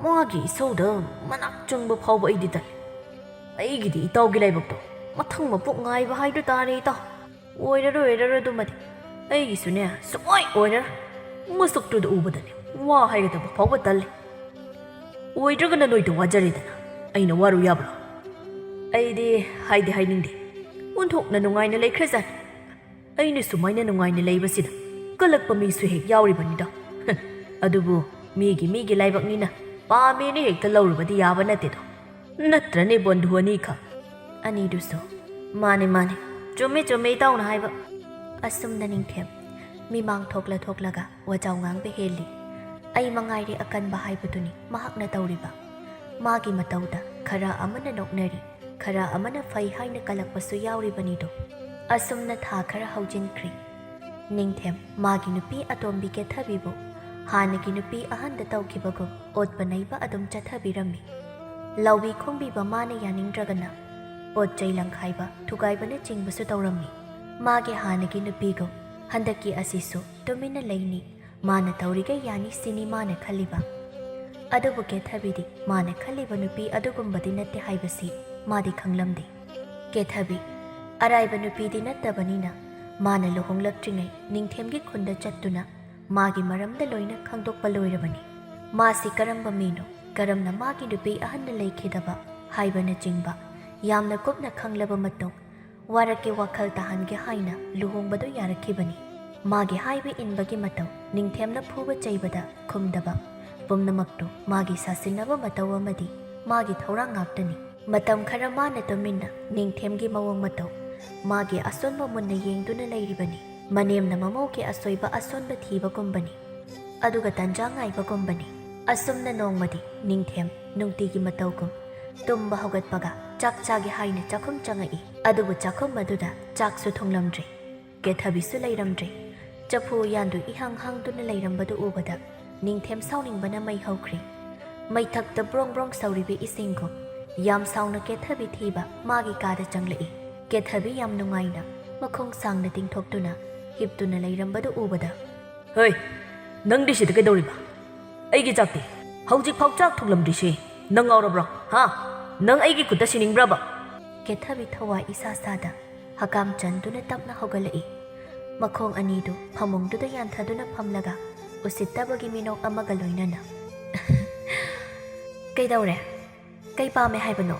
ꯃꯥꯒꯤ ꯏꯁꯧꯗ ꯃꯅꯥꯛ ꯆꯪꯕ ꯐꯥꯎꯕ ꯑꯩꯗꯤ ꯇꯜꯂꯤ꯫ ꯑꯩꯒꯤꯗꯤ ꯏꯇꯥꯎꯒꯤ ꯂꯥꯏꯕꯛꯇꯣ ꯃꯊꯪ ꯃꯄꯣꯛ ꯉꯥꯏꯕ ꯍꯥꯏꯗꯨ ꯇꯥꯔꯦ ꯏꯇꯥꯎ꯫ ꯑꯣꯏꯔꯔꯣꯏ, ꯑꯣꯏꯔꯔꯣꯏ ꯑꯗꯨꯃꯗꯤ꯫ ꯑꯩꯒꯤꯁꯨꯅꯦ ꯁꯨꯡꯑꯣꯏ ꯑꯣꯏꯔꯔꯣꯏ꯫ ꯃꯁꯛꯇꯨꯗ ꯎꯕꯗꯅꯦ ꯋꯥ ꯍꯥꯏꯒꯗꯕ ꯐꯥꯎꯕ ꯇꯜꯂꯤ꯫ ꯑꯣꯏꯗ꯭ꯔꯒꯅ ꯅꯣꯏꯗ ꯋꯥꯖꯔꯦꯗꯅ꯫ ꯑꯩꯅ ꯋꯥꯔꯨ ꯌꯥꯕ꯭ꯔꯣ? ꯑꯩꯗꯤ ꯍꯥꯏꯗꯤ ꯍꯥꯏꯅꯤꯡꯗꯦ꯫ ꯑꯣꯟꯊꯣꯛꯅ ꯅꯨꯡꯉꯥꯏꯅ ꯂꯩꯈ꯭ꯔꯖꯥꯠꯅꯤ꯫ ꯑꯩꯅ ꯁꯨꯃꯥꯏꯅ ꯅꯨꯡꯉꯥꯏꯅ ꯂꯩꯕꯁꯤꯗ ꯀꯜꯂꯛꯄ ꯃꯤꯁꯨ ꯍꯦꯛ ꯌꯥꯎꯔꯤꯕꯅꯤꯗꯣ꯫ ꯑꯗꯨꯕꯨ ꯃꯤꯒꯤ ꯃꯤꯒꯤ ꯂꯥꯏꯕꯛꯅꯤꯅ ꯄꯥꯝꯃꯦꯅ ꯍꯦꯛꯇ ꯂꯧꯔꯨꯕꯗꯤ ꯌꯥꯕ ꯅꯠꯇꯦꯗꯣ꯫ ꯅꯠꯇ꯭ꯔꯅꯦ ꯕꯣꯟꯙꯨ ꯑꯅꯤꯈꯛ? ꯑꯅꯤꯗꯨꯁꯨ, "ꯃꯥꯅꯦ, ꯃꯥꯅꯦ, ꯆꯨꯝꯃꯦ, ꯆꯨꯝꯃꯦ ꯏꯇꯥꯎꯅ ꯍꯥꯏꯕ"꯫ ꯑꯁꯨꯝꯅ ꯅꯤꯡꯊꯦꯝ ꯃꯤꯃꯥꯡ ꯊꯣꯛꯂ ꯊꯣꯛꯂꯒ ꯋꯥꯖꯥꯎ ꯉꯥꯡꯕ ꯍꯦꯜꯂꯤ꯫ ꯑꯩ ꯃꯉꯥꯏꯔꯦ ꯑꯀꯟꯕ ꯍꯥꯏꯕꯗꯨꯅꯤ ꯃꯍꯥꯛꯅ ꯇꯧꯔꯤꯕ꯫ ꯃꯥꯒꯤ ꯃꯇꯧꯗ ꯈꯔ ꯑꯃꯅ ꯅꯣꯛꯅꯔꯤ, ꯈꯔ ꯑꯃꯅ ꯐꯩ ꯍꯥꯏꯅ ꯀꯜꯂꯛꯄꯁꯨ ꯌꯥꯎꯔꯤꯕꯅꯤꯗꯣ꯫ ꯑꯁꯨꯝꯅ ꯊꯥ ꯈꯔ ꯍꯧꯖꯤꯟꯈ꯭ꯔꯤ꯫ ꯅꯤꯡꯊꯦꯝ ꯃꯥꯒꯤ ꯅꯨꯄꯤ ꯑꯇꯣꯝꯕꯤ ꯀꯦꯊꯕꯤꯕꯨ ꯍꯥꯟꯅꯒꯤ ꯅꯨꯄꯤ ꯑꯍꯟꯗ ꯇꯧꯈꯤꯕꯒꯨꯝ ꯑꯣꯠꯄ ꯅꯩꯕ ꯑꯗꯨꯝ ꯆꯠꯊꯕꯤꯔꯝꯃꯤ꯫ ꯂꯧꯕꯤ ꯈꯣꯡꯕꯤꯕ ꯃꯥꯅ ꯌꯥꯅꯤꯡꯗ꯭ꯔꯒꯅ ꯄꯣꯠ ꯆꯩ ꯂꯪꯈꯥꯏꯕ, ꯊꯨꯒꯥꯏꯕꯅꯆꯤꯡꯕꯁꯨ ꯇꯧꯔꯝꯃꯤ꯫ ꯃꯥꯒꯤ ꯍꯥꯟꯅꯒꯤ ꯅꯨꯄꯤꯒꯨꯝ ꯍꯟꯗꯛꯀꯤ ꯑꯁꯤꯁꯨ ꯇꯨꯃꯤꯟꯅ ꯂꯩꯅꯤ, ꯃꯥꯅ ꯇꯧꯔꯤꯒꯩ ꯌꯥꯅꯤ ꯁꯤꯅꯤ ꯃꯥꯅ ꯈꯜꯂꯤꯕ꯫ ꯑꯗꯨꯕꯨ ꯀꯦꯊꯕꯤꯗꯤ ꯃꯥꯅ ꯈꯜꯂꯤꯕ ꯅꯨꯄꯤ ꯑꯗꯨꯒꯨꯝꯕꯗꯤ ꯅꯠꯇꯦ ꯍꯥꯏꯕꯁꯤ ꯃꯥꯗꯤ ꯈꯪꯂꯝꯗꯦ꯫ ꯀꯦꯊꯕꯤ ꯑꯔꯥꯏꯕ ꯅꯨꯄꯤꯗꯤ ꯅꯠꯇꯕꯅꯤꯅ ꯃꯥꯅ ꯂꯨꯍꯣꯡꯂꯛꯇ꯭ꯔꯤꯉꯩ ꯅꯤꯡꯊꯦꯝꯒꯤ ꯈꯨꯟꯗ ꯆꯠꯇꯨꯅ ꯃꯥꯒꯤ ꯃꯔꯝꯗ ꯂꯣꯏꯅ ꯈꯪꯗꯣꯛꯄ ꯂꯣꯏꯔꯕꯅꯤ꯫ ꯃꯥꯁꯤ ꯀꯔꯝꯕ ꯃꯤꯅꯣ, ꯀꯔꯝꯅ ꯃꯥꯒꯤ ꯅꯨꯄꯤ ꯑꯍꯟꯅ ꯂꯩꯈꯤꯗꯕ ꯍꯥꯏꯕꯅꯆꯤꯡꯕ ꯌꯥꯝꯅ ꯀꯨꯞꯅ ꯈꯪꯂꯕ ꯃꯇꯨꯡ, ꯋꯥꯔꯛꯀꯤ ꯋꯥꯈꯜ ꯇꯥꯍꯟꯒꯦ ꯍꯥꯏꯅ ꯂꯨꯍꯣꯡꯕꯗꯨ ꯌꯥꯔꯛꯈꯤꯕꯅꯤ꯫ ꯃꯥꯒꯤ ꯍꯥꯏꯕ ꯏꯟꯕꯒꯤ ꯃꯇꯧ, ꯅꯤꯡꯊꯦꯝꯅ ꯐꯨꯕ ꯆꯩꯕꯗ ꯈꯨꯝꯗꯕ, ꯄꯨꯝꯅꯃꯛꯇꯨ ꯃꯥꯒꯤ ꯁꯥꯁꯤꯟꯅꯕ ꯃꯇꯧ ꯑꯃꯗꯤ ꯃꯥꯒꯤ ꯊꯧꯔꯥꯡ ꯉꯥꯛꯇꯅꯤ꯫ ꯃꯇꯝ ꯈꯔ ꯃꯥꯅ ꯇꯨꯃꯤꯟꯅ ꯅꯤꯡꯊꯦꯝꯒꯤ ꯃꯑꯣꯡ ꯃꯇꯧ, ꯃꯥꯒꯤ ꯑꯁꯣꯟꯕ ꯃꯨꯟꯅ ꯌꯦꯡꯗꯨꯅ ꯂꯩꯔꯤꯕꯅꯤ꯫ ꯃꯅꯦꯝꯅ ꯃꯃꯧꯒꯤ ꯑꯁꯣꯏꯕ ꯑꯁꯣꯟꯕ ꯊꯤꯕꯒꯨꯝꯕꯅꯤ꯫ ꯑꯗꯨꯒ ꯇꯟꯖꯥ ꯉꯥꯏꯕꯒꯨꯝꯕꯅꯤ꯫ ꯑꯁꯨꯝꯅ ꯅꯣꯡꯃꯗꯤ ꯅꯤꯡꯊꯦꯝ ꯅꯨꯡꯇꯤꯒꯤ ꯃꯇꯧꯒꯨꯝ ꯇꯨꯝꯕ ꯍꯧꯒꯠꯄꯒ ꯆꯥꯛ ꯆꯥꯒꯦ ꯍꯥꯏꯅ ꯆꯥꯛꯈꯨꯝ ꯆꯪꯉꯛꯏ꯫ ꯑꯗꯨꯕꯨ ꯆꯥꯛꯈꯨꯝ ꯑꯗꯨꯗ ꯆꯥꯛꯁꯨ ꯊꯣꯡꯂꯝꯗ꯭ꯔꯦ, ꯀꯦꯊꯕꯤꯁꯨ ꯂꯩꯔꯝꯗ꯭ꯔꯦ꯫ ꯆꯐꯨ ꯎꯌꯥꯟꯗꯨ ꯏꯍꯥꯡ ꯍꯥꯡꯗꯨꯅ ꯂꯩꯔꯝꯕꯗꯨ ꯎꯕꯗ ꯅꯤꯡꯊꯦꯝ ꯁꯥꯎꯅꯤꯡꯕꯅ ꯃꯩ ꯍꯧꯈ꯭ꯔꯦ꯫ ꯃꯩꯊꯛꯇ ꯕ꯭ꯔꯣꯡ ꯕ꯭ꯔꯣꯡ ꯁꯧꯔꯤꯕ ꯏꯁꯤꯡꯒꯨꯝ ꯌꯥꯝ ꯁꯥꯎꯅ ꯀꯦꯊꯕꯤ ꯊꯤꯕ ꯃꯥꯒꯤ ꯀꯥꯗ ꯆꯪꯂꯛꯏ꯫ ꯀꯦꯊꯕꯤ ꯌꯥꯝ ꯅꯨꯡꯉꯥꯏꯅ ꯃꯈꯣꯡ ꯁꯥꯡꯅ ꯇꯤꯡꯊꯣꯛꯇꯨꯅ ꯍꯤꯞꯇꯨꯅ ꯂꯩꯔꯝꯕꯗꯨ ꯎꯕꯗ, "ꯍꯣꯏ, ꯅꯪꯗꯤ ꯁꯤꯗ ꯀꯩꯗꯧꯔꯤꯕ? ꯑꯩꯒꯤ ꯆꯥꯛꯇꯤ?" ꯍꯧꯖꯤꯛꯐꯥꯎ ꯆꯥꯛ ꯊꯣꯡꯂꯝꯗ꯭ꯔꯤꯁꯤ ꯅꯪ ꯉꯥꯎꯔꯕ꯭ꯔꯣ? ꯍꯥ? ꯅꯪ ꯑꯩꯒꯤ ꯈꯨꯠꯇ ꯁꯤꯅꯤꯡꯕ꯭ꯔꯕ? ꯀꯦꯊꯕꯤ ꯊꯋꯥꯏ ꯏꯁꯥ ꯁꯥꯗ ꯍꯀꯥꯝ ꯆꯟꯗꯨꯅ ꯇꯞꯅ ꯍꯧꯒꯠꯂꯛꯏ꯫ ꯃꯈꯣꯡ ꯑꯅꯤꯗꯨ ꯐꯃꯨꯡꯗꯨꯗ ꯌꯥꯟꯊꯗꯨꯅ ꯐꯝꯂꯒ ꯎꯁꯤꯠꯇꯕꯒꯤ ꯃꯤꯅꯣꯛ ꯑꯃꯒ ꯂꯣꯏꯅꯅ "ꯀꯩꯗꯧꯔꯦ? ꯀꯩ ꯄꯥꯝꯃꯦ ꯍꯥꯏꯕꯅꯣ?"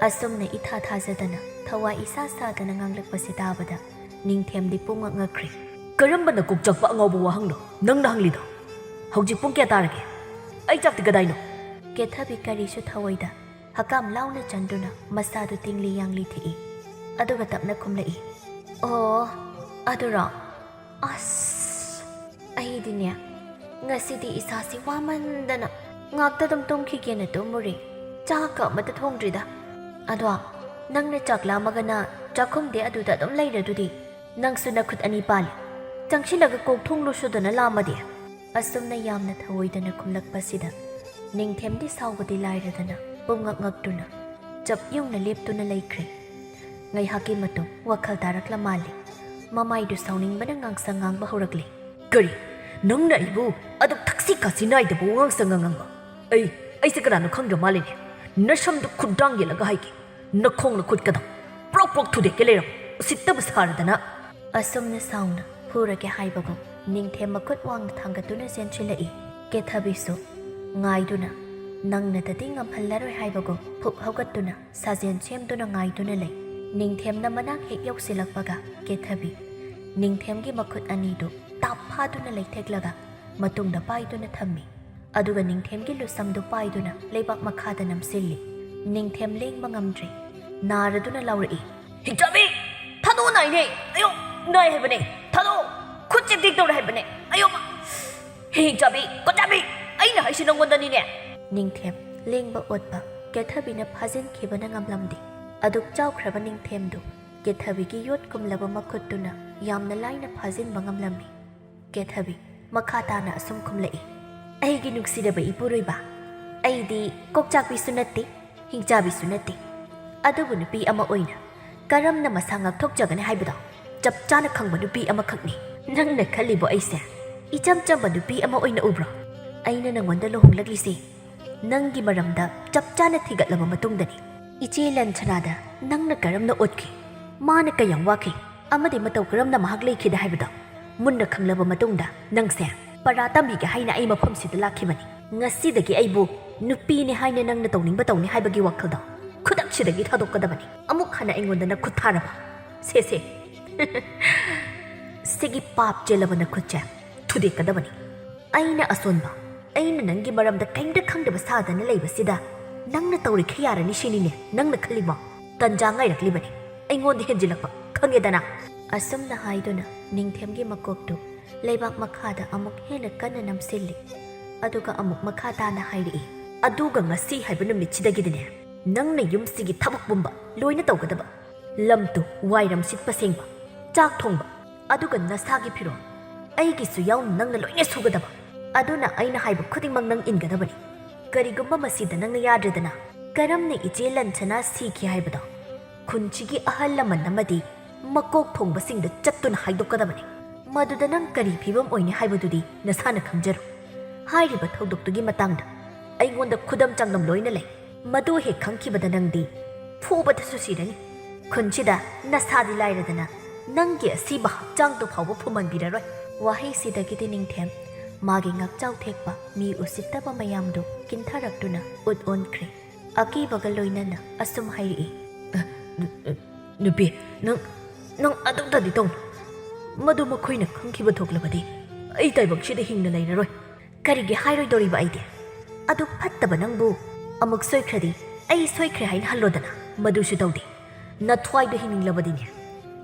ꯑꯁꯨꯝꯅ ꯏꯊꯥ ꯊꯥꯖꯗꯅ ꯊꯋꯥꯏ ꯏꯁꯥ ꯁꯥꯗꯅ ꯉꯥꯡꯂꯛꯄꯁꯤ ꯇꯥꯕꯗ ꯅꯤꯡꯊꯦꯝꯗꯤ ꯄꯨꯡꯉꯛ ꯉꯛꯈ꯭ꯔꯦ꯫ "ꯀꯔꯝꯕ ꯅꯀꯣꯛ ꯆꯥꯛꯄ ꯑꯉꯥꯎꯕ ꯋꯥꯍꯪꯅꯣ ꯅꯪꯅ ꯍꯪꯂꯤꯗꯣ? ꯍꯧꯖꯤꯛ ꯄꯨꯡ ꯀꯌꯥ ꯇꯥꯔꯒꯦ? ꯑꯩ ꯆꯥꯛꯇꯤ ꯀꯗꯥꯏꯅꯣ?" ꯀꯦꯊꯕꯤ ꯀꯔꯤꯁꯨ ꯊꯧꯑꯣꯏꯗ ꯍꯀꯥꯝ ꯂꯥꯎꯅ ꯆꯟꯗꯨꯅ ꯃꯁꯥꯗꯨ ꯇꯤꯡꯂꯤ ꯌꯥꯡꯂꯤ ꯊꯤꯛꯏ꯫ ꯑꯗꯨꯒ ꯇꯞꯅ ꯈꯨꯝꯂꯛꯏ, "ꯑꯣ, ꯑꯗꯨꯔꯣ? ꯑꯁ, ꯑꯩꯗꯤꯅꯦ, ꯉꯁꯤꯗꯤ ꯏꯁꯥꯁꯤ ꯋꯥꯃꯟꯗꯅ ꯉꯥꯛꯇ ꯑꯗꯨꯝ ꯇꯨꯝꯈꯤꯒꯦꯅ ꯇꯨꯝꯃꯨꯔꯦ꯫ ꯆꯥꯛꯀ ꯑꯃꯠꯇ ꯊꯣꯡꯗ꯭ꯔꯤꯗ꯫ ꯑꯗꯣ ꯅꯪꯅ ꯆꯥꯛ ꯂꯥꯝꯃꯒꯅ ꯆꯥꯛꯈꯨꯝꯗꯤ ꯑꯗꯨꯗ ꯑꯗꯨꯝ ꯂꯩꯔꯗꯨꯗꯤ꯫ ꯅꯪꯁꯨ ꯅꯈꯨꯠ ꯑꯅꯤ ꯄꯥꯜꯂꯤ꯫ ꯆꯪꯁꯤꯜꯂꯒ ꯀꯣꯛ ꯊꯣꯡꯂꯨꯁꯨꯗꯅ ꯂꯥꯝꯃꯗꯤ?" ꯑꯁꯨꯝꯅ ꯌꯥꯝꯅ ꯊꯧꯑꯣꯏꯗꯅ ꯈꯨꯝꯂꯛꯄꯁꯤꯗ ꯅꯤꯡꯊꯦꯝꯗꯤ ꯁꯥꯎꯕꯗꯤ ꯂꯥꯏꯔꯗꯅ ꯄꯨꯡꯉꯛ ꯉꯛꯇꯨꯅ ꯆꯞ ꯌꯨꯡꯅ ꯂꯦꯞꯇꯨꯅ ꯂꯩꯈ꯭ꯔꯦ꯫ ꯉꯥꯏꯍꯥꯛꯀꯤ ꯃꯇꯨꯡ ꯋꯥꯈꯜ ꯇꯥꯔꯛꯂ ꯃꯥꯜꯂꯤ꯫ ꯃꯃꯥꯏꯗꯨ ꯁꯥꯎꯅꯤꯡꯕꯅ ꯉꯥꯡꯁꯪ ꯉꯥꯡꯕ ꯍꯧꯔꯛꯂꯦ꯫ "ꯀꯔꯤ? ꯅꯪꯅ ꯑꯩꯕꯨ ꯑꯗꯨꯛ ꯊꯛꯁꯤ ꯈꯥꯁꯤ ꯅꯥꯏꯗꯕ ꯋꯥꯉꯥꯡ ꯁꯉꯥꯡ ꯉꯥꯡꯕ? ꯑꯩ, ꯑꯩꯁꯦ ꯀꯅꯥꯅꯣ ꯈꯪꯗ꯭ꯔ ꯃꯥꯜꯂꯤꯅꯦ꯫ ꯅꯁꯝꯗꯨ ꯈꯨꯠꯗꯥꯡ ꯌꯦꯠꯂꯒ ꯍꯥꯏꯒꯦ꯫ ꯅꯈꯣꯡ ꯅꯈꯨꯠꯀꯗꯣ ꯄ꯭ꯔꯣꯛ ꯄ꯭ꯔꯣꯛ ꯊꯨꯗꯦꯛꯀꯦ ꯂꯩꯔꯝ꯫ ꯎꯁꯤꯠꯇꯕ ꯁꯥꯔꯗꯅ!" ꯑꯁꯨꯝꯅ ꯁꯥꯎꯅ ꯐꯨꯔꯒꯦ ꯍꯥꯏꯕꯒꯨꯝ ꯅꯤꯡꯊꯦꯝ ꯃꯈꯨꯠ ꯋꯥꯡꯅ ꯊꯥꯡꯒꯠꯇꯨꯅ ꯆꯦꯟꯁꯤꯜꯂꯛꯏ꯫ ꯀꯦꯊꯕꯤꯁꯨ ꯉꯥꯏꯗꯨꯅ, ꯅꯪꯅꯗꯗꯤ ꯉꯝꯍꯜꯂꯔꯣꯏ ꯍꯥꯏꯕꯒꯨꯝ ꯐꯨꯛ ꯍꯧꯒꯠꯇꯨꯅ ꯁꯥꯖꯦꯟ ꯁꯦꯝꯗꯨꯅ ꯉꯥꯏꯗꯨꯅ ꯂꯩ꯫ ꯅꯤꯡꯊꯦꯝꯅ ꯃꯅꯥꯛ ꯍꯦꯛ ꯌꯧꯁꯤꯜꯂꯛꯄꯒ ꯀꯦꯊꯕꯤ ꯅꯤꯡꯊꯦꯝꯒꯤ ꯃꯈꯨꯠ ꯑꯅꯤꯗꯨ ꯇꯥꯞ ꯐꯥꯗꯨꯅ ꯂꯩꯊꯦꯛꯂꯒ ꯃꯇꯨꯡꯗ ꯄꯥꯏꯗꯨꯅ ꯊꯝꯃꯤ꯫ ꯑꯗꯨꯒ ꯅꯤꯡꯊꯦꯝꯒꯤ ꯂꯨꯁꯝꯗꯨ ꯄꯥꯏꯗꯨꯅ ꯂꯩꯕꯥꯛ ꯃꯈꯥꯗ ꯅꯝꯁꯤꯜꯂꯤ꯫ ꯅꯤꯡꯊꯦꯝ ꯂꯦꯡꯕ ꯉꯝꯗ꯭ꯔꯦ꯫ ꯅꯥꯔꯗꯨꯅ ꯂꯥꯎꯔꯛꯏ, "ꯍꯤꯡꯆꯥꯕꯤ! ꯊꯥꯗꯣꯛꯑꯣ, ꯅꯥꯏꯅꯦ! ꯑꯌꯣ! ꯅꯥꯏ ꯍꯥꯏꯕꯅꯦ! ꯊꯥꯗꯣꯛꯑꯣ! ꯈꯨꯠ ꯆꯦꯛ ꯆꯦꯛ ꯇꯧꯔꯦ ꯍꯥꯏꯕꯅꯦ! ꯑꯌꯣ! ꯍꯤꯡꯆꯥꯕꯤ! ꯀꯣꯠꯆꯥꯕꯤ! ꯑꯩꯅ ꯍꯥꯏꯁꯤ ꯅꯪꯉꯣꯟꯗꯅꯤꯅꯦ!" ꯅꯤꯡꯊꯦꯝ ꯂꯦꯡꯕ ꯑꯣꯠꯄ ꯀꯦꯊꯕꯤꯅ ꯐꯥꯖꯤꯟꯈꯤꯕꯅ ꯉꯝꯂꯝꯗꯦ꯫ ꯑꯗꯨꯛ ꯆꯥꯎꯈ꯭ꯔꯕ ꯅꯤꯡꯊꯦꯝꯗꯨ ꯀꯦꯊꯕꯤꯒꯤ ꯌꯣꯠ ꯀꯨꯝꯂꯕ ꯃꯈꯨꯠꯇꯨꯅ ꯌꯥꯝꯅ ꯂꯥꯏꯅ ꯐꯥꯖꯤꯟꯕ ꯉꯝꯂꯝꯃꯤ꯫ ꯀꯦꯊꯕꯤ ꯃꯈꯥ ꯇꯥꯅ ꯑꯁꯨꯝ ꯈꯨꯝꯂꯛꯏ, "ꯑꯩꯒꯤ ꯅꯨꯡꯁꯤꯔꯕ ꯏꯄꯨꯔꯣꯏꯕ, ꯑꯩꯗꯤ ꯀꯣꯛꯆꯥꯛꯄꯤꯁꯨ ꯅꯠꯇꯦ, ꯍꯤꯡꯆꯥꯕꯤꯁꯨ ꯅꯠꯇꯦ꯫ ꯑꯗꯨꯕꯨ ꯅꯨꯄꯤ ꯑꯃ ꯑꯣꯏꯅ ꯀꯔꯝꯅ ꯃꯁꯥ ꯉꯥꯛꯊꯣꯛꯆꯒꯅꯤ ꯍꯥꯏꯕꯗꯣ ꯆꯞ ꯆꯥꯅ ꯈꯪꯕ ꯅꯨꯄꯤ ꯑꯃꯈꯛꯅꯤ꯫ ꯅꯪꯅ ꯈꯜꯂꯤꯕꯣ ꯑꯩꯁꯦ ꯏꯆꯝ ꯆꯝꯕ ꯅꯨꯄꯤ ꯑꯃ ꯑꯣꯏꯅ ꯎꯕ꯭ꯔꯣ? ꯑꯩꯅ ꯅꯪꯉꯣꯟꯗ ꯂꯨꯍꯣꯡꯂꯛꯂꯤꯁꯦ ꯅꯪꯒꯤ ꯃꯔꯝꯗ ꯆꯞ ꯆꯥꯅ ꯊꯤꯒꯠꯂꯕ ꯃꯇꯨꯡꯗꯅꯤ꯫ ꯏꯆꯦ ꯂꯟꯁꯅꯥꯗ ꯅꯪꯅ ꯀꯔꯝꯅ ꯑꯣꯠꯈꯤ, ꯃꯥꯅ ꯀꯌꯥꯝ ꯋꯥꯈꯤ ꯑꯃꯗꯤ ꯃꯇꯧ ꯀꯔꯝꯅ ꯃꯍꯥꯛ ꯂꯩꯈꯤꯗꯦ ꯍꯥꯏꯕꯗꯣ ꯃꯨꯟꯅ ꯈꯪꯂꯕ ꯃꯇꯨꯡꯗ ꯅꯪꯁꯦ ꯄꯔꯥ ꯇꯝꯕꯤꯒꯦ ꯍꯥꯏꯅ ꯑꯩ ꯃꯐꯝꯁꯤꯗ ꯂꯥꯛꯈꯤꯕꯅꯤ꯫ ꯉꯁꯤꯗꯒꯤ ꯑꯩꯕꯨ ꯅꯨꯄꯤꯅꯤ ꯍꯥꯏꯅ ꯅꯪꯅ ꯇꯧꯅꯤꯡꯕ ꯇꯧꯅꯤ ꯍꯥꯏꯕꯒꯤ ꯋꯥꯈꯜꯗꯣ ꯈꯨꯗꯛꯁꯤꯗꯒꯤ ꯊꯥꯗꯣꯛꯀꯗꯕꯅꯤ꯫ ꯑꯃꯨꯛ ꯍꯟꯅ ꯑꯩꯉꯣꯟꯗ ꯅꯈꯨꯠ ꯊꯥꯔꯕ, ꯁꯦ ꯁꯦ, ꯁꯤꯒꯤ ꯄꯥꯞ ꯆꯦꯜꯂꯕ ꯅꯈꯨꯠꯁꯦ ꯊꯨꯗꯦꯛꯀꯗꯕꯅꯤ꯫ ꯑꯩꯅ ꯑꯁꯣꯟꯕ, ꯑꯩꯅ ꯅꯪꯒꯤ ꯃꯔꯝꯗ ꯀꯔꯤꯝꯇ ꯈꯪꯗꯕ ꯁꯥꯗꯅ ꯂꯩꯕꯁꯤꯗ ꯅꯪꯅ ꯇꯧꯔꯤꯈꯩ ꯌꯥꯔꯅꯤ ꯁꯤꯅꯤꯅꯦ ꯅꯪꯅ ꯈꯜꯂꯤꯕꯣ? ꯇꯟꯖꯥ ꯉꯥꯏꯔꯛꯂꯤꯕꯅꯤ, ꯑꯩꯉꯣꯟꯗ ꯍꯦꯟꯖꯤꯜꯂꯛꯄ ꯈꯪꯉꯦꯗꯅ꯫ ꯑꯁꯨꯝꯅ ꯍꯥꯏꯗꯨꯅ ꯅꯤꯡꯊꯦꯝꯒꯤ ꯃꯀꯣꯛꯇꯨ ꯂꯩꯕꯥꯛ ꯃꯈꯥꯗ ꯑꯃꯨꯛ ꯍꯦꯟꯅ ꯀꯟꯅ ꯅꯝꯁꯤꯜꯂꯤ꯫ ꯑꯗꯨꯒ ꯑꯃꯨꯛ ꯃꯈꯥ ꯇꯥꯅ ꯍꯥꯏꯔꯛꯏ, ꯑꯗꯨꯒ ꯉꯁꯤ ꯍꯥꯏꯕ ꯅꯨꯃꯤꯠꯁꯤꯗꯒꯤꯗꯤꯅꯦ ꯅꯪꯅ ꯌꯨꯝꯁꯤꯒꯤ ꯊꯕꯛ ꯄꯨꯝꯕ ꯂꯣꯏꯅ ꯇꯧꯒꯗꯕ꯫ ꯂꯝ ꯇꯨ, ꯋꯥꯏꯔꯝ ꯁꯤꯠꯄ ꯁꯦꯡꯕ, ꯆꯥꯛ ꯊꯣꯡꯕ, ꯑꯗꯨꯒ ꯅꯁꯥꯒꯤ ꯐꯤꯔꯣꯜ ꯑꯩꯒꯤꯁꯨ ꯌꯥꯎꯅ ꯅꯪꯅ ꯂꯣꯏꯅ ꯁꯨꯒꯗꯕ꯫ ꯑꯗꯨꯅ ꯑꯩꯅ ꯍꯥꯏꯕ ꯈꯨꯗꯤꯡꯃꯛ ꯅꯪ ꯏꯟꯒꯗꯕꯅꯤ꯫ ꯀꯔꯤꯒꯨꯝꯕ ꯃꯁꯤꯗ ꯅꯪꯅ ꯌꯥꯗ꯭ꯔꯦꯗꯅ, ꯀꯔꯝꯅ ꯏꯆꯦ ꯂꯟꯁꯅꯥ ꯁꯤꯈꯤ ꯍꯥꯏꯕꯗꯣ ꯈꯨꯟꯁꯤꯒꯤ ꯑꯍꯜ ꯂꯃꯟ ꯑꯃꯗꯤ ꯃꯀꯣꯛ ꯊꯣꯡꯕꯁꯤꯡꯗ ꯆꯠꯇꯨꯅ ꯍꯥꯏꯗꯣꯛꯀꯗꯕꯅꯤ꯫ ꯃꯗꯨꯗ ꯅꯪ ꯀꯔꯤ ꯐꯤꯕꯝ ꯑꯣꯏꯅꯤ ꯍꯥꯏꯕꯗꯨꯗꯤ ꯅꯁꯥꯅ ꯈꯪꯖꯔꯣ꯫ ꯍꯥꯏꯔꯤꯕ ꯊꯧꯗꯣꯛꯇꯨꯒꯤ ꯃꯇꯥꯡꯗ ꯑꯩꯉꯣꯟꯗ ꯈꯨꯗꯝ ꯆꯥꯡꯗꯝ ꯂꯣꯏꯅ ꯂꯩ꯫ ꯃꯗꯨ ꯍꯦꯛ ꯈꯪꯈꯤꯕꯗ ꯅꯪꯗꯤ ꯐꯨꯕꯗꯁꯨ ꯁꯤꯔꯅꯤ꯫ ꯈꯨꯟꯁꯤꯗ ꯅꯁꯥꯗꯤ ꯂꯥꯏꯔꯗꯅ ꯅꯪꯒꯤ ꯑꯁꯤꯕ ꯍꯛꯆꯥꯡꯗꯨ ꯐꯥꯎꯕ ꯐꯨꯝꯍꯟꯕꯤꯔꯔꯣꯏ꯫ ꯋꯥꯍꯩꯁꯤꯗꯒꯤꯗꯤ ꯅꯤꯡꯊꯦꯝ ꯃꯥꯒꯤ ꯉꯛꯆꯥꯎ ꯊꯦꯛꯄ ꯃꯤ ꯎꯁꯤꯠꯇꯕ ꯃꯌꯥꯝꯗꯨ ꯀꯤꯟꯊꯔꯛꯇꯨꯅ ꯎꯠ ꯑꯣꯟꯈ꯭ꯔꯦ꯫ ꯑꯀꯤꯕꯒ ꯂꯣꯏꯅꯅ ꯑꯁꯨꯝ ꯍꯥꯏꯔꯛꯏ, "ꯑ, ꯅꯨ-, ꯑ, ꯅꯨꯄꯤ, ꯅꯪ, ꯅꯪ ꯑꯗꯨꯝꯇꯗꯤ ꯇꯧꯅꯨ꯫ ꯃꯗꯨ ꯃꯈꯣꯏꯅ ꯈꯪꯈꯤꯕ ꯊꯣꯛꯂꯕꯗꯤ ꯑꯩ ꯇꯥꯏꯕꯪꯁꯤꯗ ꯍꯤꯡꯅ ꯂꯩꯔꯔꯣꯏ꯫ ꯀꯔꯤꯒꯤ ꯍꯥꯏꯔꯣꯏꯗꯧꯔꯤꯕ ꯑꯩꯗꯤ? ꯑꯗꯨ ꯐꯠꯇꯕ ꯅꯪꯕꯨ ꯑꯃꯨꯛ ꯁꯣꯏꯈ꯭ꯔꯗꯤ ꯑꯩ ꯁꯣꯏꯈ꯭ꯔꯦ ꯍꯥꯏꯅ ꯍꯜꯂꯣꯗꯅ꯫ ꯃꯗꯨꯁꯨ ꯇꯧꯗꯦ꯫ ꯅꯊ꯭ꯋꯥꯏꯗꯨ ꯍꯤꯡꯅꯤꯡꯂꯕꯗꯤꯅꯦ,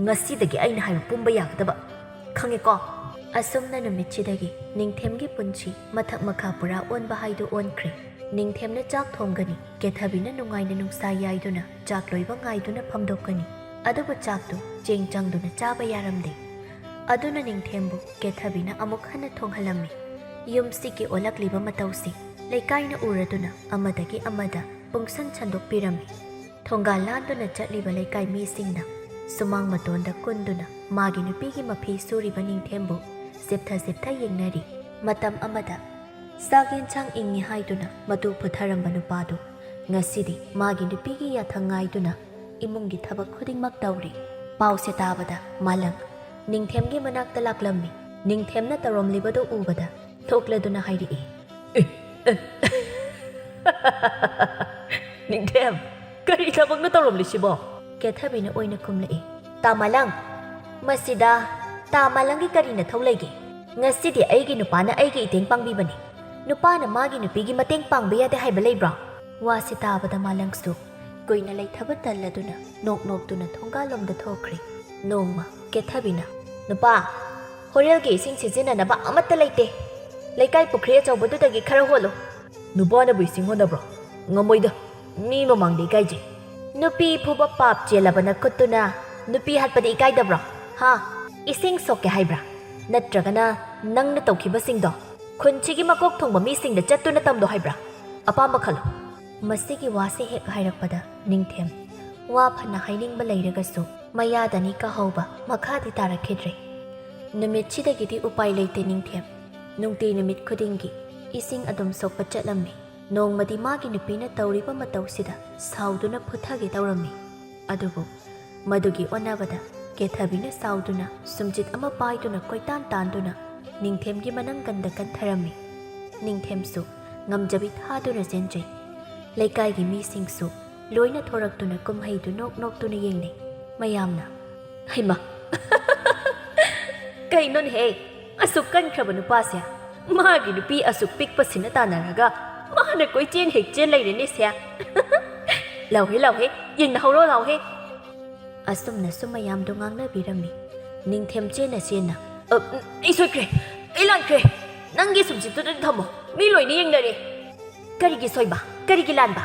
ꯉꯁꯤꯗꯒꯤ ꯑꯩꯅ ꯍꯥꯏꯕ ꯄꯨꯝꯕ ꯌꯥꯒꯗꯕ꯫ ꯈꯪꯉꯦꯀꯣ?" ꯑꯁꯨꯝꯅ ꯅꯨꯃꯤꯠꯁꯤꯗꯒꯤ ꯅꯤꯡꯊꯦꯝꯒꯤ ꯄꯨꯟꯁꯤ ꯃꯊꯛ ꯃꯈꯥ ꯄꯨꯔꯥ ꯑꯣꯟꯕ ꯍꯥꯏꯗꯨ ꯑꯣꯟꯈ꯭ꯔꯦ꯫ ꯅꯤꯡꯊꯦꯝꯅ ꯆꯥꯛ ꯊꯣꯡꯒꯅꯤ, ꯀꯦꯊꯕꯤꯅ ꯅꯨꯡꯉꯥꯏꯅ ꯅꯨꯡꯁꯥ ꯌꯥꯏꯗꯨꯅ ꯆꯥꯛ ꯂꯣꯏꯕ ꯉꯥꯏꯗꯨꯅ ꯐꯝꯗꯣꯛꯀꯅꯤ꯫ ꯑꯗꯨꯕꯨ ꯆꯥꯛꯇꯨ ꯆꯦꯡ ꯆꯪꯗꯨꯅ ꯆꯥꯕ ꯌꯥꯔꯝꯗꯦ꯫ ꯑꯗꯨꯅ ꯅꯤꯡꯊꯦꯝꯕꯨ ꯀꯦꯊꯕꯤꯅ ꯑꯃꯨꯛ ꯍꯟꯅ ꯊꯣꯡꯍꯜꯂꯝꯃꯤ꯫ ꯌꯨꯝꯁꯤꯒꯤ ꯑꯣꯜꯂꯛꯂꯤꯕ ꯃꯇꯧꯁꯤ ꯂꯩꯀꯥꯏꯅ ꯎꯔꯗꯨꯅ ꯑꯃꯗꯒꯤ ꯑꯃꯗ ꯄꯨꯡꯁꯟ ꯁꯟꯗꯣꯛꯄꯤꯔꯝꯃꯤ꯫ ꯊꯣꯡꯒꯥꯜ ꯂꯥꯟꯗꯨꯅ ꯆꯠꯂꯤꯕ ꯂꯩꯀꯥꯏ ꯃꯤꯁꯤꯡꯅ ꯁꯨꯃꯥꯡ ꯃꯇꯣꯟꯗ ꯀꯨꯟꯗꯨꯅ ꯃꯥꯒꯤ ꯅꯨꯄꯤꯒꯤ ꯃꯐꯤ ꯁꯨꯔꯤꯕ ꯅꯤꯡꯊꯦꯝꯕꯨ ꯆꯤꯞꯊ ꯆꯤꯞꯊ ꯌꯦꯡꯅꯔꯤ꯫ ꯃꯇꯝ ꯑꯃꯗ ꯆꯥꯛ ꯌꯦꯟꯁꯥꯡ ꯏꯪꯉꯤ ꯍꯥꯏꯗꯨꯅ ꯃꯇꯨ ꯄꯨꯊꯔꯝꯕ ꯅꯨꯄꯥꯗꯨ ꯉꯁꯤꯗꯤ ꯃꯥꯒꯤ ꯅꯨꯄꯤꯒꯤ ꯌꯥꯊꯪ ꯉꯥꯏꯗꯨꯅ ꯏꯃꯨꯡꯒꯤ ꯊꯕꯛ ꯈꯨꯗꯤꯡꯃꯛ ꯇꯧꯔꯤ꯫ ꯄꯥꯎꯁꯦ ꯇꯥꯕꯗ ꯃꯥꯂꯪ ꯅꯤꯡꯊꯦꯝꯒꯤ ꯃꯅꯥꯛꯇ ꯂꯥꯛꯂꯝꯃꯤ꯫ ꯅꯤꯡꯊꯦꯝꯅ ꯇꯧꯔꯝꯂꯤꯕꯗꯨ ꯎꯕꯗ ꯅꯣꯛꯂꯗꯨꯅ ꯍꯥꯏꯔꯛꯏ, "ꯑꯦ, ꯑꯦ, ꯅꯤꯡꯊꯦꯝ, ꯀꯔꯤ ꯊꯕꯛꯅꯣ ꯇꯧꯔꯝꯂꯤꯁꯤꯕꯣ?" ꯀꯦꯊꯕꯤꯅ ꯑꯣꯏꯅ ꯈꯨꯝꯂꯛꯏ, "ꯇꯥ ꯃꯥꯂꯪ, ꯃꯁꯤꯗ ꯇꯥ ꯃꯥꯂꯪꯒꯤ ꯀꯔꯤ ꯅꯊꯧ ꯂꯩꯒꯦ? ꯉꯁꯤꯗꯤ ꯑꯩꯒꯤ ꯅꯨꯄꯥꯅ ꯑꯩꯒꯤ ꯏꯇꯦꯡ ꯄꯥꯡꯕꯤꯕꯅꯤ꯫ ꯅꯨꯄꯥꯅ ꯃꯥꯒꯤ ꯅꯨꯄꯤꯒꯤ ꯃꯇꯦꯡ ꯄꯥꯡꯕ ꯌꯥꯗꯦ ꯍꯥꯏꯕ ꯂꯩꯕ꯭ꯔꯣ?" ꯋꯥꯁꯤ ꯇꯥꯕꯗ ꯃꯥꯂꯪꯁꯨ ꯀꯨꯏꯅ ꯂꯩꯊꯕ ꯇꯜꯂꯗꯨꯅ ꯅꯣꯛ ꯅꯣꯛꯇꯨꯅ ꯊꯣꯡꯒꯥꯜꯂꯣꯝꯗ ꯊꯣꯛꯈ꯭ꯔꯦ꯫ ꯅꯣꯡꯃ ꯀꯦꯊꯕꯤꯅ, "ꯅꯨꯄꯥ, ꯍꯣꯔꯦꯜꯒꯤ ꯏꯁꯤꯡ ꯁꯤꯖꯤꯟꯅꯅꯕ ꯑꯃꯠꯇ ꯂꯩꯇꯦ꯫ ꯂꯩꯀꯥꯏ ꯄꯨꯈ꯭ꯔꯤ ꯑꯆꯧꯕꯗꯨꯗꯒꯤ ꯈꯔ ꯍꯣꯜꯂꯨ꯫" "ꯅꯨꯄꯥꯅꯕꯨ ꯏꯁꯤꯡ ꯍꯣꯟꯅꯕ꯭ꯔꯣ? ꯉꯝꯃꯣꯏꯗ, ꯃꯤ ꯃꯃꯥꯡꯗ ꯏꯀꯥꯏꯖꯩ꯫" "ꯅꯨꯄꯤ ꯐꯨꯕ ꯄꯥꯞ ꯆꯦꯜꯂꯕ ꯅꯈꯨꯠꯇꯨꯅ ꯅꯨꯄꯤ ꯍꯥꯠꯄꯗꯤ ꯏꯀꯥꯏꯗꯕ꯭ꯔꯣ? ꯍꯥ? ꯏꯁꯤꯡ ꯁꯣꯛꯀꯦ ꯍꯥꯏꯕ꯭ꯔꯥ? ꯅꯠꯇ꯭ꯔꯒꯅ ꯅꯪꯅ ꯇꯧꯈꯤꯕꯁꯤꯡꯗꯣ ꯈꯨꯟꯁꯤꯒꯤ ꯃꯀꯣꯛ ꯊꯣꯡꯕ ꯃꯤꯁꯤꯡꯗ ꯆꯠꯇꯨꯅ ꯇꯝꯂꯣ ꯍꯥꯏꯕ꯭ꯔꯥ? ꯑꯄꯥꯝꯕ ꯈꯜꯂꯣ꯫" ꯃꯁꯤꯒꯤ ꯋꯥꯁꯦ ꯍꯦꯛ ꯍꯥꯏꯔꯛꯄꯗ ꯅꯤꯡꯊꯦꯝ ꯋꯥ ꯐꯅ ꯍꯥꯏꯅꯤꯡꯕ ꯂꯩꯔꯒꯁꯨ ꯃꯌꯥꯗꯅꯤ ꯀꯥꯍꯧꯕ, ꯃꯈꯥꯗꯤ ꯇꯥꯔꯛꯈꯤꯗ꯭ꯔꯦ꯫ ꯅꯨꯃꯤꯠꯁꯤꯗꯒꯤꯗꯤ ꯎꯄꯥꯏ ꯂꯩꯇꯦ ꯅꯤꯡꯊꯦꯝ꯫ ꯅꯨꯡꯇꯤ ꯅꯨꯃꯤꯠ ꯈꯨꯗꯤꯡꯒꯤ ꯏꯁꯤꯡ ꯑꯗꯨꯝ ꯁꯣꯛꯄ ꯆꯠꯂꯝꯃꯤ꯫ ꯅꯣꯡꯃꯗꯤ ꯃꯥꯒꯤ ꯅꯨꯄꯤꯅ ꯇꯧꯔꯤꯕ ꯃꯇꯧꯁꯤꯗ ꯁꯥꯎꯗꯨꯅ ꯐꯨꯊꯒꯦ ꯇꯧꯔꯝꯃꯤ꯫ ꯑꯗꯨꯕꯨ ꯃꯗꯨꯒꯤ ꯑꯣꯟꯅꯕꯗ ꯀꯦꯊꯕꯤꯅ ꯁꯥꯎꯗꯨꯅ ꯁꯨꯝꯖꯤꯠ ꯑꯃ ꯄꯥꯏꯗꯨꯅ ꯀꯣꯏꯇꯥꯟ ꯇꯥꯟꯗꯨꯅ ꯅꯤꯡꯊꯦꯝꯒꯤ ꯃꯅꯪꯒꯟꯗ ꯀꯟꯊꯔꯝꯃꯤ꯫ ꯅꯤꯡꯊꯦꯝꯁꯨ ꯉꯝꯖꯕꯤ ꯊꯥꯗꯨꯅ ꯆꯦꯟꯖꯩ꯫ ꯂꯩꯀꯥꯏꯒꯤ ꯃꯤꯁꯤꯡꯁꯨ ꯂꯣꯏꯅ ꯊꯣꯔꯛꯇꯨꯅ ꯀꯨꯝꯍꯩꯗꯨ ꯅꯣꯛ ꯅꯣꯛꯇꯨꯅ ꯌꯦꯡꯅꯩ꯫ ꯃꯌꯥꯝꯅ, "ꯍꯩꯃꯥ, ꯀꯩꯅꯣꯅꯦꯍꯦ, ꯑꯁꯨꯛ ꯀꯟꯈ꯭ꯔꯕ ꯅꯨꯄꯥꯁꯦ ꯃꯥꯒꯤ ꯅꯨꯄꯤ ꯑꯁꯨꯛ ꯄꯤꯛꯄꯁꯤꯅ ꯇꯥꯟꯅꯔꯒ ꯃꯥꯅ ꯀꯣꯏꯆꯦꯟ ꯍꯦꯛ ꯆꯦꯟ ꯂꯩꯔꯦꯅꯦ ꯁꯦ꯫ ꯂꯥꯎꯍꯦ, ꯂꯥꯎꯍꯦ, ꯌꯦꯡꯅꯍꯧꯔꯣ ꯂꯥꯎꯍꯦ꯫" ꯑꯁꯨꯝꯅꯁꯨ ꯃꯌꯥꯝꯗꯨ ꯉꯥꯡꯅꯕꯤꯔꯝꯃꯤ꯫ ꯅꯤꯡꯊꯦꯝ ꯆꯦꯟꯅ ꯆꯦꯟꯅ, "ꯑ, ꯎꯝ, ꯑꯩ ꯁꯣꯏꯈ꯭ꯔꯦ, ꯑꯩ ꯂꯥꯟꯈ꯭ꯔꯦ, ꯅꯪꯒꯤ ꯁꯨꯝꯖꯤꯠꯇꯨꯗ ꯊꯝꯃꯣ, ꯃꯤ ꯂꯣꯏꯅ ꯌꯦꯡꯅꯔꯦ꯫" "ꯀꯔꯤꯒꯤ ꯁꯣꯏꯕ? ꯀꯔꯤꯒꯤ ꯂꯥꯟꯕ?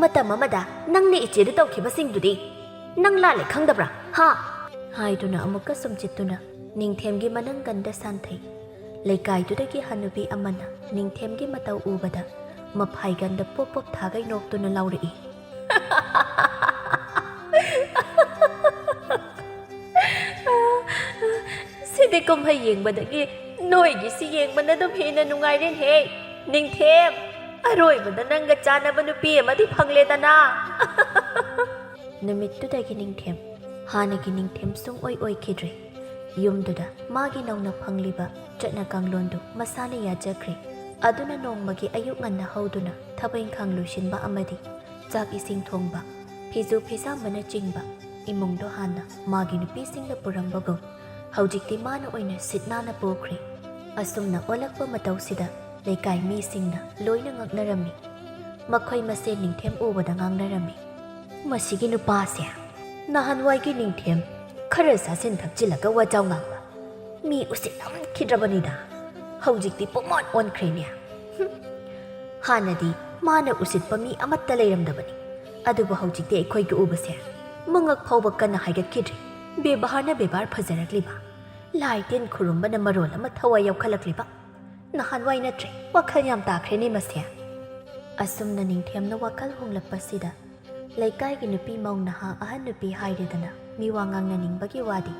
ꯃꯇꯝ ꯑꯃꯗ ꯅꯪꯅ ꯏꯆꯦꯗ ꯇꯧꯈꯤꯕꯁꯤꯡꯗꯨꯗꯤ ꯅꯪ ꯂꯥꯜꯂꯦ ꯈꯪꯗꯕ꯭ꯔꯥ? ꯍꯥ?" ꯍꯥꯏꯗꯨꯅ ꯑꯃꯨꯛꯀ ꯁꯨꯝꯖꯤꯠꯇꯨꯅ ꯅꯤꯡꯊꯦꯝꯒꯤ ꯃꯅꯪꯒꯟꯗ ꯁꯥꯟꯊꯩ꯫ ꯂꯩꯀꯥꯏꯗꯨꯗꯒꯤ ꯍꯅꯨꯕꯤ ꯑꯃꯅ ꯅꯤꯡꯊꯦꯝꯒꯤ ꯃꯇꯧ ꯎꯕꯗ ꯃꯐꯥꯏꯒꯟꯗ ꯄꯣꯞ ꯄꯣꯞ ꯊꯥꯒꯩ ꯅꯣꯛꯇꯨꯅ ꯂꯥꯎꯔꯛꯏ, "ꯁꯤꯗꯤ ꯀꯨꯝꯍꯩ ꯌꯦꯡꯕꯗꯒꯤ ꯅꯣꯏꯒꯤꯁꯤ ꯌꯦꯡꯕꯅ ꯑꯗꯨꯝ ꯍꯦꯟꯅ ꯅꯨꯡꯉꯥꯏꯔꯦꯅꯦꯍꯦ꯫ "ꯅꯤꯡꯊꯦꯝ, ꯑꯔꯣꯏꯕꯗ ꯅꯪꯒ ꯆꯥꯟꯅꯕ ꯅꯨꯄꯤ ꯑꯃꯗꯤ ꯐꯪꯂꯦꯗꯅ!" ꯅꯨꯃꯤꯠꯇꯨꯗꯒꯤ ꯅꯤꯡꯊꯦꯝ ꯍꯥꯟꯅꯒꯤ ꯅꯤꯡꯊꯦꯝ ꯁꯨꯡꯑꯣꯏ ꯑꯣꯏꯈꯤꯗ꯭ꯔꯦ꯫ ꯌꯨꯝꯗꯨꯗ ꯃꯥꯒꯤ ꯅꯧꯅ ꯐꯪꯂꯤꯕ ꯆꯠꯅ ꯀꯥꯡꯂꯣꯟꯗꯨ ꯃꯁꯥꯅ ꯌꯥꯖꯈ꯭ꯔꯦ꯫ ꯑꯗꯨꯅ ꯅꯣꯡꯃꯒꯤ ꯑꯌꯨꯛ ꯉꯟꯅ ꯍꯧꯗꯨꯅ ꯊꯕꯛ ꯏꯪꯈꯥꯡ ꯂꯣꯏꯁꯤꯟꯕ ꯑꯃꯗꯤ ꯆꯥꯛ ꯏꯁꯤꯡ ꯊꯣꯡꯕ, ꯐꯤꯖꯨ ꯐꯤꯖꯥꯝꯕꯅꯆꯤꯡꯕ ꯏꯃꯨꯡꯗꯣ ꯍꯥꯟꯅ ꯃꯥꯒꯤ ꯅꯨꯄꯤꯁꯤꯡꯅ ꯄꯨꯔꯝꯕꯒꯨꯝ ꯍꯧꯖꯤꯛꯇꯤ ꯃꯥꯅ ꯑꯣꯏꯅ ꯁꯤꯠ ꯅꯥꯟꯅ ꯄꯨꯈ꯭ꯔꯦ꯫ ꯑꯁꯨꯝꯅ ꯑꯣꯜꯂꯛꯄ ꯃꯇꯧꯁꯤꯗ ꯂꯩꯀꯥꯏ ꯃꯤꯁꯤꯡꯅ ꯂꯣꯏꯅ ꯉꯛꯅꯔꯝꯃꯤ꯫ ꯃꯈꯣꯏ ꯃꯁꯦꯟ ꯅꯤꯡꯊꯦꯝ ꯎꯕꯗ ꯉꯥꯡꯅꯔꯝꯃꯤ꯫ "ꯃꯁꯤꯒꯤ ꯅꯨꯄꯥꯁꯦ ꯅꯍꯥꯟꯋꯥꯏꯒꯤ ꯅꯤꯡꯊꯦꯝ ꯈꯔ ꯆꯥꯁꯤꯟ ꯊꯛꯆꯤꯜꯂꯒ ꯋꯥꯖꯥꯎ ꯉꯥꯡꯕ ꯃꯤ ꯎꯁꯤꯠꯂꯝꯈꯤꯗ꯭ꯔꯕꯅꯤꯗ꯫ ꯍꯧꯖꯤꯛꯇꯤ ꯄꯨꯡꯑꯣꯟ ꯑꯣꯟꯈ꯭ꯔꯦꯅꯦ꯫ ꯍꯨꯝ꯫ ꯍꯥꯟꯅꯗꯤ ꯃꯥꯅ ꯎꯁꯤꯠꯄ ꯃꯤ ꯑꯃꯠꯇ ꯂꯩꯔꯝꯗꯕꯅꯤ, ꯑꯗꯨꯕꯨ ꯍꯧꯖꯤꯛꯇꯤ ꯑꯩꯈꯣꯏꯒꯤ ꯎꯕꯁꯦ ꯃꯉꯛ ꯐꯥꯎꯕ ꯀꯟꯅ ꯍꯥꯏꯒꯠꯈꯤꯗ꯭ꯔꯦ꯫ ꯕꯦꯕꯥꯔꯅ ꯕꯦꯕꯥꯔ ꯐꯖꯔꯛꯂꯤꯕ, ꯂꯥꯏ ꯇꯤꯟ ꯈꯨꯔꯨꯝꯕꯅ ꯃꯔꯣꯜ ꯑꯃ ꯊꯋꯥꯏ ꯌꯥꯎꯈꯠꯂꯛꯂꯤꯕ꯫ ꯅꯍꯥꯟꯋꯥꯏ ꯅꯠꯇ꯭ꯔꯦ, ꯋꯥꯈꯜ ꯌꯥꯝ ꯇꯥꯈ꯭ꯔꯦꯅꯦ ꯃꯁꯦ꯫" ꯑꯁꯨꯝꯅ ꯅꯤꯡꯊꯦꯝꯅ ꯋꯥꯈꯜ ꯍꯣꯡꯂꯛꯄꯁꯤꯗ ꯂꯩꯀꯥꯏꯒꯤ ꯅꯨꯄꯤ ꯃꯧ ꯅꯍꯥ ꯑꯍꯟ ꯅꯨꯄꯤ ꯍꯥꯏꯔꯦꯗꯅ ꯃꯤꯋꯥ ꯉꯥꯡꯅꯅꯤꯡꯕꯒꯤ ꯋꯥꯗꯤ꯫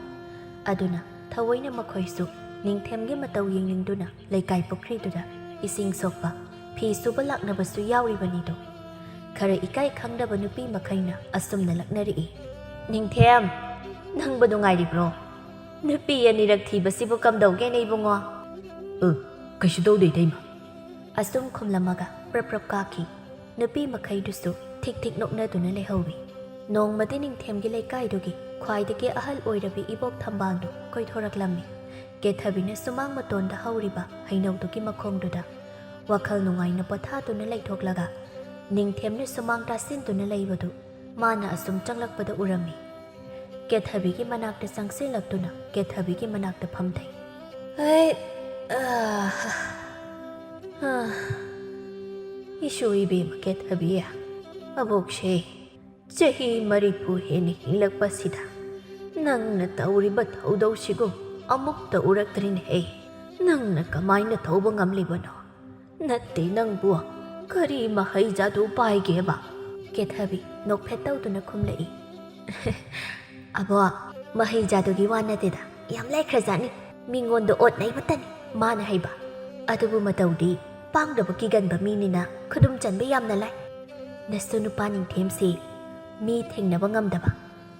ꯑꯗꯨꯅ ꯊꯑꯣꯏꯅ ꯃꯈꯣꯏꯁꯨ ꯅꯤꯡꯊꯦꯝꯒꯤ ꯃꯇꯧ ꯌꯦꯡꯅꯤꯡꯗꯨꯅ ꯂꯩꯀꯥꯏ ꯄꯨꯈ꯭ꯔꯤꯗꯨꯗ ꯏꯁꯤꯡ ꯁꯣꯛꯄ, ꯐꯤ ꯁꯨꯕ ꯂꯥꯛꯅꯕꯁꯨ ꯌꯥꯎꯔꯤꯕꯅꯤꯗꯣ꯫ ꯈꯔ ꯏꯀꯥꯏ ꯈꯪꯗꯕ ꯅꯨꯄꯤ ꯃꯈꯩꯅ ꯑꯁꯨꯝꯅ ꯂꯛꯅꯔꯛꯏ꯫ "ꯅꯤꯡꯊꯦꯝ, ꯅꯪꯕꯨ ꯅꯨꯡꯉꯥꯏꯔꯤꯕ꯭ꯔꯣ? ꯅꯨꯄꯤ ꯑꯅꯤꯔꯛ ꯊꯤꯕꯁꯤꯕꯨ ꯀꯝꯗꯧꯒꯦꯅꯦ ꯏꯕꯨꯡꯉꯣ?" "ꯑ, ꯀꯩꯁꯨ ꯇꯧꯗꯦ ꯏꯇꯩꯃ꯫" ꯑꯁꯨꯝ ꯈꯨꯝꯂꯝꯃꯒ ꯄ꯭ꯔꯞ ꯄ꯭ꯔꯞ ꯀꯥꯈꯤ꯫ ꯅꯨꯄꯤ ꯃꯈꯩꯗꯨꯁꯨ ꯊꯤꯛ ꯊꯤꯛ ꯅꯣꯛꯅꯗꯨꯅ ꯂꯩꯍꯧꯏ꯫ ꯅꯣꯡꯃꯗꯤ ꯅꯤꯡꯊꯦꯝꯒꯤ ꯂꯩꯀꯥꯏꯗꯨꯒꯤ ꯈ꯭ꯋꯥꯏꯗꯒꯤ ꯑꯍꯜ ꯑꯣꯏꯔꯕꯤ ꯏꯕꯣꯛ ꯊꯝꯕꯥꯜꯗꯨ ꯀꯣꯏꯊꯣꯔꯛꯂꯝꯃꯤ꯫ ꯀꯦꯊꯕꯤꯅ ꯁꯨꯃꯥꯡ ꯃꯇꯣꯟꯗ ꯍꯧꯔꯤꯕ ꯍꯩꯅꯧꯗꯨꯒꯤ ꯃꯈꯣꯡꯗꯨꯗ ꯋꯥꯈꯜ ꯅꯨꯡꯉꯥꯏꯅ ꯄꯣꯊꯥꯗꯨꯅ ꯂꯩꯊꯣꯛꯂꯒ ꯅꯤꯡꯊꯦꯝꯅ ꯁꯨꯃꯥꯡ ꯇꯥꯁꯤꯟꯗꯨꯅ ꯂꯩꯕꯗꯨ ꯃꯥꯅ ꯑꯁꯨꯝ ꯆꯪꯂꯛꯄꯗ ꯎꯔꯝꯃꯤ꯫ ꯀꯦꯊꯕꯤꯒꯤ ꯃꯅꯥꯛꯇ ꯆꯪꯁꯤꯜꯂꯛꯇꯨꯅ ꯀꯦꯊꯕꯤꯒꯤ ꯃꯅꯥꯛꯇ ꯐꯝꯊꯩ꯫ "ꯍꯩ, ꯑꯥ, ꯑꯥ, ꯏꯁꯨ ꯏꯕꯦꯝꯃ ꯀꯦꯊꯕꯤ, ꯑꯕꯣꯛꯁꯦ ꯆꯍꯤ ꯃꯔꯤꯐꯨ ꯍꯦꯟꯅ ꯍꯤꯡꯂꯛꯄꯁꯤꯗ ꯅꯪꯅ ꯇꯧꯔꯤꯕ ꯊꯧꯗꯧꯁꯤꯒꯨꯝ ꯑꯃꯨꯛꯇ ꯎꯔꯛꯇ꯭ꯔꯤꯅꯦꯍꯦ꯫ ꯅꯪꯅ ꯀꯃꯥꯏꯅ ꯇꯧꯕ ꯉꯝꯂꯤꯕꯅꯣ? ꯅꯠꯇꯦ, ꯅꯪꯕꯨ ꯀꯔꯤ ꯃꯍꯩ ꯖꯥꯗꯨ ꯄꯥꯏꯒꯦꯕ?" ꯀꯦꯊꯕꯤ ꯅꯣꯛꯐꯦꯠ ꯇꯧꯗꯨꯅ ꯈꯨꯝꯂꯛꯏ꯫ "ꯑꯕꯣꯛ, ꯃꯍꯩ ꯖꯥꯗꯨꯒꯤ ꯋꯥ ꯅꯠꯇꯦꯗ, ꯌꯥꯝ ꯂꯩꯈ꯭ꯔꯖꯥꯠꯅꯤ꯫ ꯃꯤꯉꯣꯟꯗ ꯑꯣꯠ ꯅꯩꯕꯇꯅꯤ ꯃꯥꯅ ꯍꯩꯕ꯫ ꯑꯗꯨꯕꯨ ꯃꯇꯧꯗꯤ ꯄꯥꯡꯗꯕ ꯀꯤꯒꯟꯕ ꯃꯤꯅꯤꯅ ꯈꯨꯗꯨꯝ ꯆꯟꯕ ꯌꯥꯝꯅ ꯂꯥꯏ꯫ ꯅꯁꯨ ꯅꯨꯄꯥ ꯅꯤꯡꯊꯦꯝꯁꯤ ꯃꯤ ꯊꯦꯡꯅꯕ ꯉꯝꯗꯕ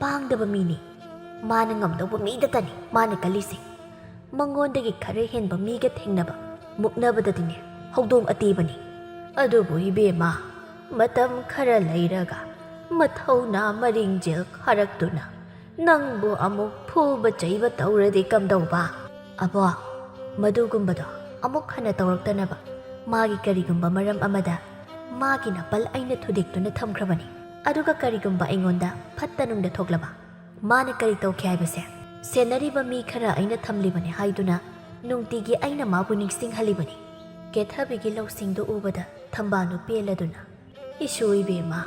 ꯄꯥꯡꯗꯕ ꯃꯤꯅꯤ꯫ ꯃꯥꯅ ꯉꯝꯗꯧꯕ ꯃꯤꯗꯇꯅꯤ ꯃꯥꯅ ꯀꯜꯂꯤꯁꯦ꯫ ꯃꯉꯣꯟꯗꯒꯤ ꯈꯔ ꯍꯦꯟꯕ ꯃꯤꯒ ꯊꯦꯡꯅꯕ, ꯃꯨꯛꯅꯕꯗꯗꯤꯅꯦ ꯍꯧꯗꯣꯡ ꯑꯇꯦꯕꯅꯤ꯫ ꯑꯗꯨꯕꯨ ꯏꯕꯦꯝꯃ, ꯃꯇꯝ ꯈꯔ ꯂꯩꯔꯒ ꯃꯊꯧꯅꯥ ꯃꯔꯤꯡꯖꯦꯜ ꯈꯥꯔꯛꯇꯨꯅ ꯅꯪꯕꯨ ꯑꯃꯨꯛ ꯐꯨꯕ ꯆꯩꯕ ꯇꯧꯔꯗꯤ ꯀꯝꯗꯧꯕ? ꯑꯕꯣ, ꯃꯗꯨꯒꯨꯝꯕꯗꯣ ꯑꯃꯨꯛ ꯍꯟꯅ ꯇꯧꯔꯛꯇꯅꯕ ꯃꯥꯒꯤ ꯀꯔꯤꯒꯨꯝꯕ ꯃꯔꯝ ꯑꯃꯗ ꯃꯥꯒꯤ ꯅꯥꯄꯜ ꯑꯩꯅ ꯊꯨꯗꯦꯛꯇꯨꯅ ꯊꯝꯈ꯭ꯔꯕꯅꯤ꯫ ꯑꯗꯨꯒ ꯀꯔꯤꯒꯨꯝꯕ ꯑꯩꯉꯣꯟꯗ ꯐꯠꯇ ꯅꯨꯡꯗ ꯊꯣꯛꯂꯕ, ꯃꯥꯅ ꯀꯔꯤ ꯇꯧꯈꯤ ꯍꯥꯏꯕꯁꯦ ꯁꯦꯟꯅꯔꯤꯕ ꯃꯤ ꯈꯔ ꯑꯩꯅ ꯊꯝꯂꯤꯕꯅꯤ ꯍꯥꯏꯗꯨꯅ ꯅꯨꯡꯇꯤꯒꯤ ꯑꯩꯅ ꯃꯥꯕꯨ ꯅꯤꯡꯁꯤꯡꯍꯜꯂꯤꯕꯅꯤ꯫ ꯀꯦꯊꯕꯤꯒꯤ ꯂꯧꯁꯤꯡꯗꯨ ꯎꯕꯗ ꯊꯝꯕꯥꯜꯗꯨ ꯄꯦꯜꯂꯗꯨꯅ, "ꯏꯁꯨ ꯏꯕꯦꯝꯃ,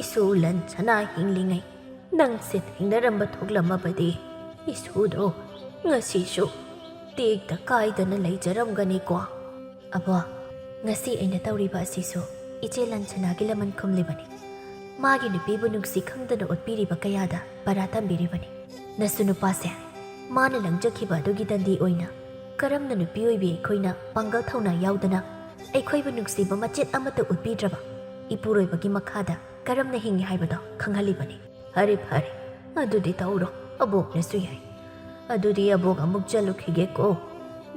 ꯏꯁꯨ ꯂꯟ ꯁꯅꯥ ꯍꯤꯡꯂꯤꯉꯩ ꯅꯪꯁꯦ ꯊꯦꯡꯅꯔꯝꯕ ꯊꯣꯛꯂꯝꯃꯕꯗꯤ ꯏꯁꯨꯗꯣ ꯉꯁꯤꯁꯨ ꯇꯦꯛꯇ ꯀꯥꯏꯗꯅ ꯂꯩꯖꯔꯝꯒꯅꯤꯀꯣ?" ꯑꯕꯣ, ꯉꯁꯤ ꯑꯩꯅ ꯇꯧꯔꯤꯕ ꯑꯁꯤꯁꯨ ꯏꯆꯦ ꯂꯟꯁꯅꯥꯒꯤ ꯂꯃꯟ ꯈꯨꯝꯂꯤꯕꯅꯤ꯫ ꯃꯥꯒꯤ ꯅꯨꯄꯤꯕꯨ ꯅꯨꯡꯁꯤ ꯈꯪꯗꯅ ꯎꯠꯄꯤꯔꯤꯕ ꯀꯌꯥꯗ ꯄꯔꯥ ꯇꯝꯕꯤꯔꯤꯕꯅꯤ꯫ ꯅꯁꯨ ꯅꯨꯄꯥꯁꯦ ꯃꯥꯅ ꯂꯪꯖꯈꯤꯕ ꯑꯗꯨꯒꯤ ꯗꯟꯗꯤ ꯑꯣꯏꯅ ꯀꯔꯝꯅ ꯅꯨꯄꯤ ꯑꯣꯏꯕꯤ ꯑꯩꯈꯣꯏꯅ ꯄꯥꯡꯒꯜ ꯊꯧꯅꯥ ꯌꯥꯎꯗꯅ ꯑꯩꯈꯣꯏꯕꯨ ꯅꯨꯡꯁꯤꯕ ꯃꯆꯦꯠ ꯑꯃꯠꯇ ꯎꯠꯄꯤꯗ꯭ꯔꯕ ꯏꯄꯨꯔꯣꯏꯕꯒꯤ ꯃꯈꯥꯗ ꯀꯔꯝꯅ ꯍꯤꯡꯉꯤ ꯍꯥꯏꯕꯗꯣ ꯈꯪꯍꯜꯂꯤꯕꯅꯤ꯫ ꯐꯔꯦ, ꯐꯔꯦ, ꯑꯗꯨꯗꯤ ꯇꯧꯔꯣ, ꯑꯕꯣꯛꯅꯁꯨ ꯌꯥꯏ꯫ ꯑꯗꯨꯗꯤ ꯑꯕꯣꯛ ꯑꯃꯨꯛ ꯆꯠꯂꯨꯈꯤꯒꯦꯀꯣ꯫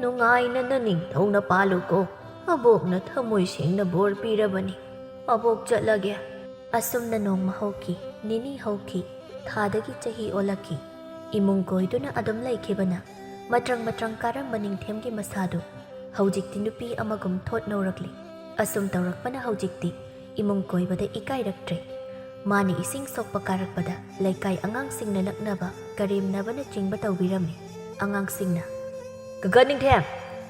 ꯅꯨꯡꯉꯥꯏꯅ ꯅꯅꯤꯡꯊꯧꯅ ꯄꯥꯜꯂꯨꯀꯣ꯫ ꯑꯕꯣꯛꯅ ꯊꯃꯣꯏ ꯁꯦꯡꯅ ꯕꯣꯔ ꯄꯤꯔꯕꯅꯤ꯫ ꯑꯕꯣꯛ ꯆꯠꯂꯒꯦ꯫ ꯑꯁꯨꯝꯅ ꯅꯣꯡꯃ ꯍꯧꯈꯤ, ꯅꯤꯅꯤ ꯍꯧꯈꯤ, ꯊꯥꯗꯒꯤ ꯆꯍꯤ ꯑꯣꯜꯂꯛꯈꯤ꯫ ꯏꯃꯨꯡ ꯀꯣꯏꯗꯨꯅ ꯑꯗꯨꯝ ꯂꯩꯈꯤꯕꯅ ꯃꯇ꯭ꯔꯪ ꯃꯇ꯭ꯔꯪ ꯀꯥꯔꯝꯕ ꯅꯤꯡꯊꯦꯝꯒꯤ ꯃꯁꯥꯗꯨ ꯍꯧꯖꯤꯛꯇꯤ ꯅꯨꯄꯤ ꯑꯃꯒꯨꯝ ꯊꯣꯠ ꯅꯧꯔꯛꯂꯤ꯫ ꯑꯁꯨꯝ ꯇꯧꯔꯛꯄꯅ ꯍꯧꯖꯤꯛꯇꯤ ꯏꯃꯨꯡ ꯀꯣꯏꯕꯗ ꯏꯀꯥꯏꯔꯛꯇ꯭ꯔꯦ꯫ ꯃꯥꯅ ꯏꯁꯤꯡ ꯁꯣꯛꯄ ꯀꯥꯔꯛꯄꯗ ꯂꯩꯀꯥꯏ ꯑꯉꯥꯡꯁꯤꯡꯅ ꯂꯛꯅꯕ, ꯀꯔꯦꯝꯅꯕꯅꯆꯤꯡꯕ ꯇꯧꯕꯤꯔꯝꯃꯤ꯫ ꯑꯉꯥꯡꯁꯤꯡꯅ, "ꯀꯀꯥ ꯅꯤꯡꯊꯦꯝ,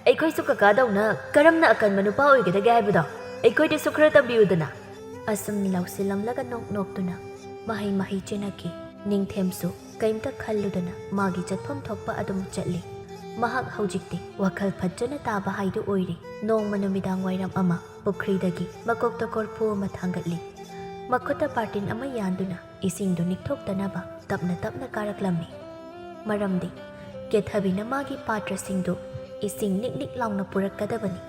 ꯑꯩꯈꯣꯏꯁꯨ ꯀꯀꯥꯗꯧꯅ ꯀꯔꯝꯅ ꯑꯀꯟꯕ ꯅꯨꯄꯥ ꯑꯣꯏꯒꯗꯒꯦ ꯍꯥꯏꯕꯗꯣ ꯑꯩꯈꯣꯏꯗꯁꯨ ꯈꯔ ꯇꯝꯕꯤꯌꯨꯗꯅ?" ꯑꯁꯨꯝ ꯂꯥꯎꯁꯤꯜꯂꯝꯂꯒ ꯅꯣꯛ ꯅꯣꯛꯇꯨꯅ ꯃꯍꯩ ꯃꯍꯩ ꯆꯦꯟꯅꯈꯤ꯫ ꯅꯤꯡꯊꯦꯝꯁꯨ ꯀꯩꯝꯇ ꯈꯜꯂꯨꯗꯅ ꯃꯥꯒꯤ ꯆꯠꯐꯝ ꯊꯣꯛꯄ ꯑꯗꯨꯝ ꯆꯠꯂꯤ꯫ ꯃꯍꯥꯛ ꯍꯧꯖꯤꯛꯇꯤ ꯋꯥꯈꯜ ꯐꯖꯅ ꯇꯥꯕ ꯍꯥꯏꯗꯨ ꯑꯣꯏꯔꯦ꯫ ꯅꯣꯡꯃ ꯅꯨꯃꯤꯗꯥꯡ ꯋꯥꯏꯔꯝ ꯑꯃ ꯄꯨꯈ꯭ꯔꯤꯗꯒꯤ ꯃꯀꯣꯛꯇ ꯀꯣꯔꯐꯨ ꯑꯃ ꯊꯥꯡꯒꯠꯂꯤ꯫ ꯃꯈꯨꯠꯇ ꯕꯥꯔꯇꯤꯟ ꯑꯃ ꯌꯥꯟꯗꯨꯅ ꯏꯁꯤꯡꯗꯨ ꯅꯤꯛꯊꯣꯛꯇꯅꯕ ꯇꯞꯅ ꯇꯞꯅ ꯀꯥꯔꯛꯂꯝꯃꯤ꯫ ꯃꯔꯝꯗꯤ ꯀꯦꯊꯕꯤꯅ ꯃꯥꯒꯤ ꯄꯥꯇ꯭ꯔꯁꯤꯡꯗꯨ ꯏꯁꯤꯡ ꯅꯤꯛ ꯅꯤꯛ ꯂꯥꯎꯅ ꯄꯨꯔꯛꯀꯗꯕꯅꯤ꯫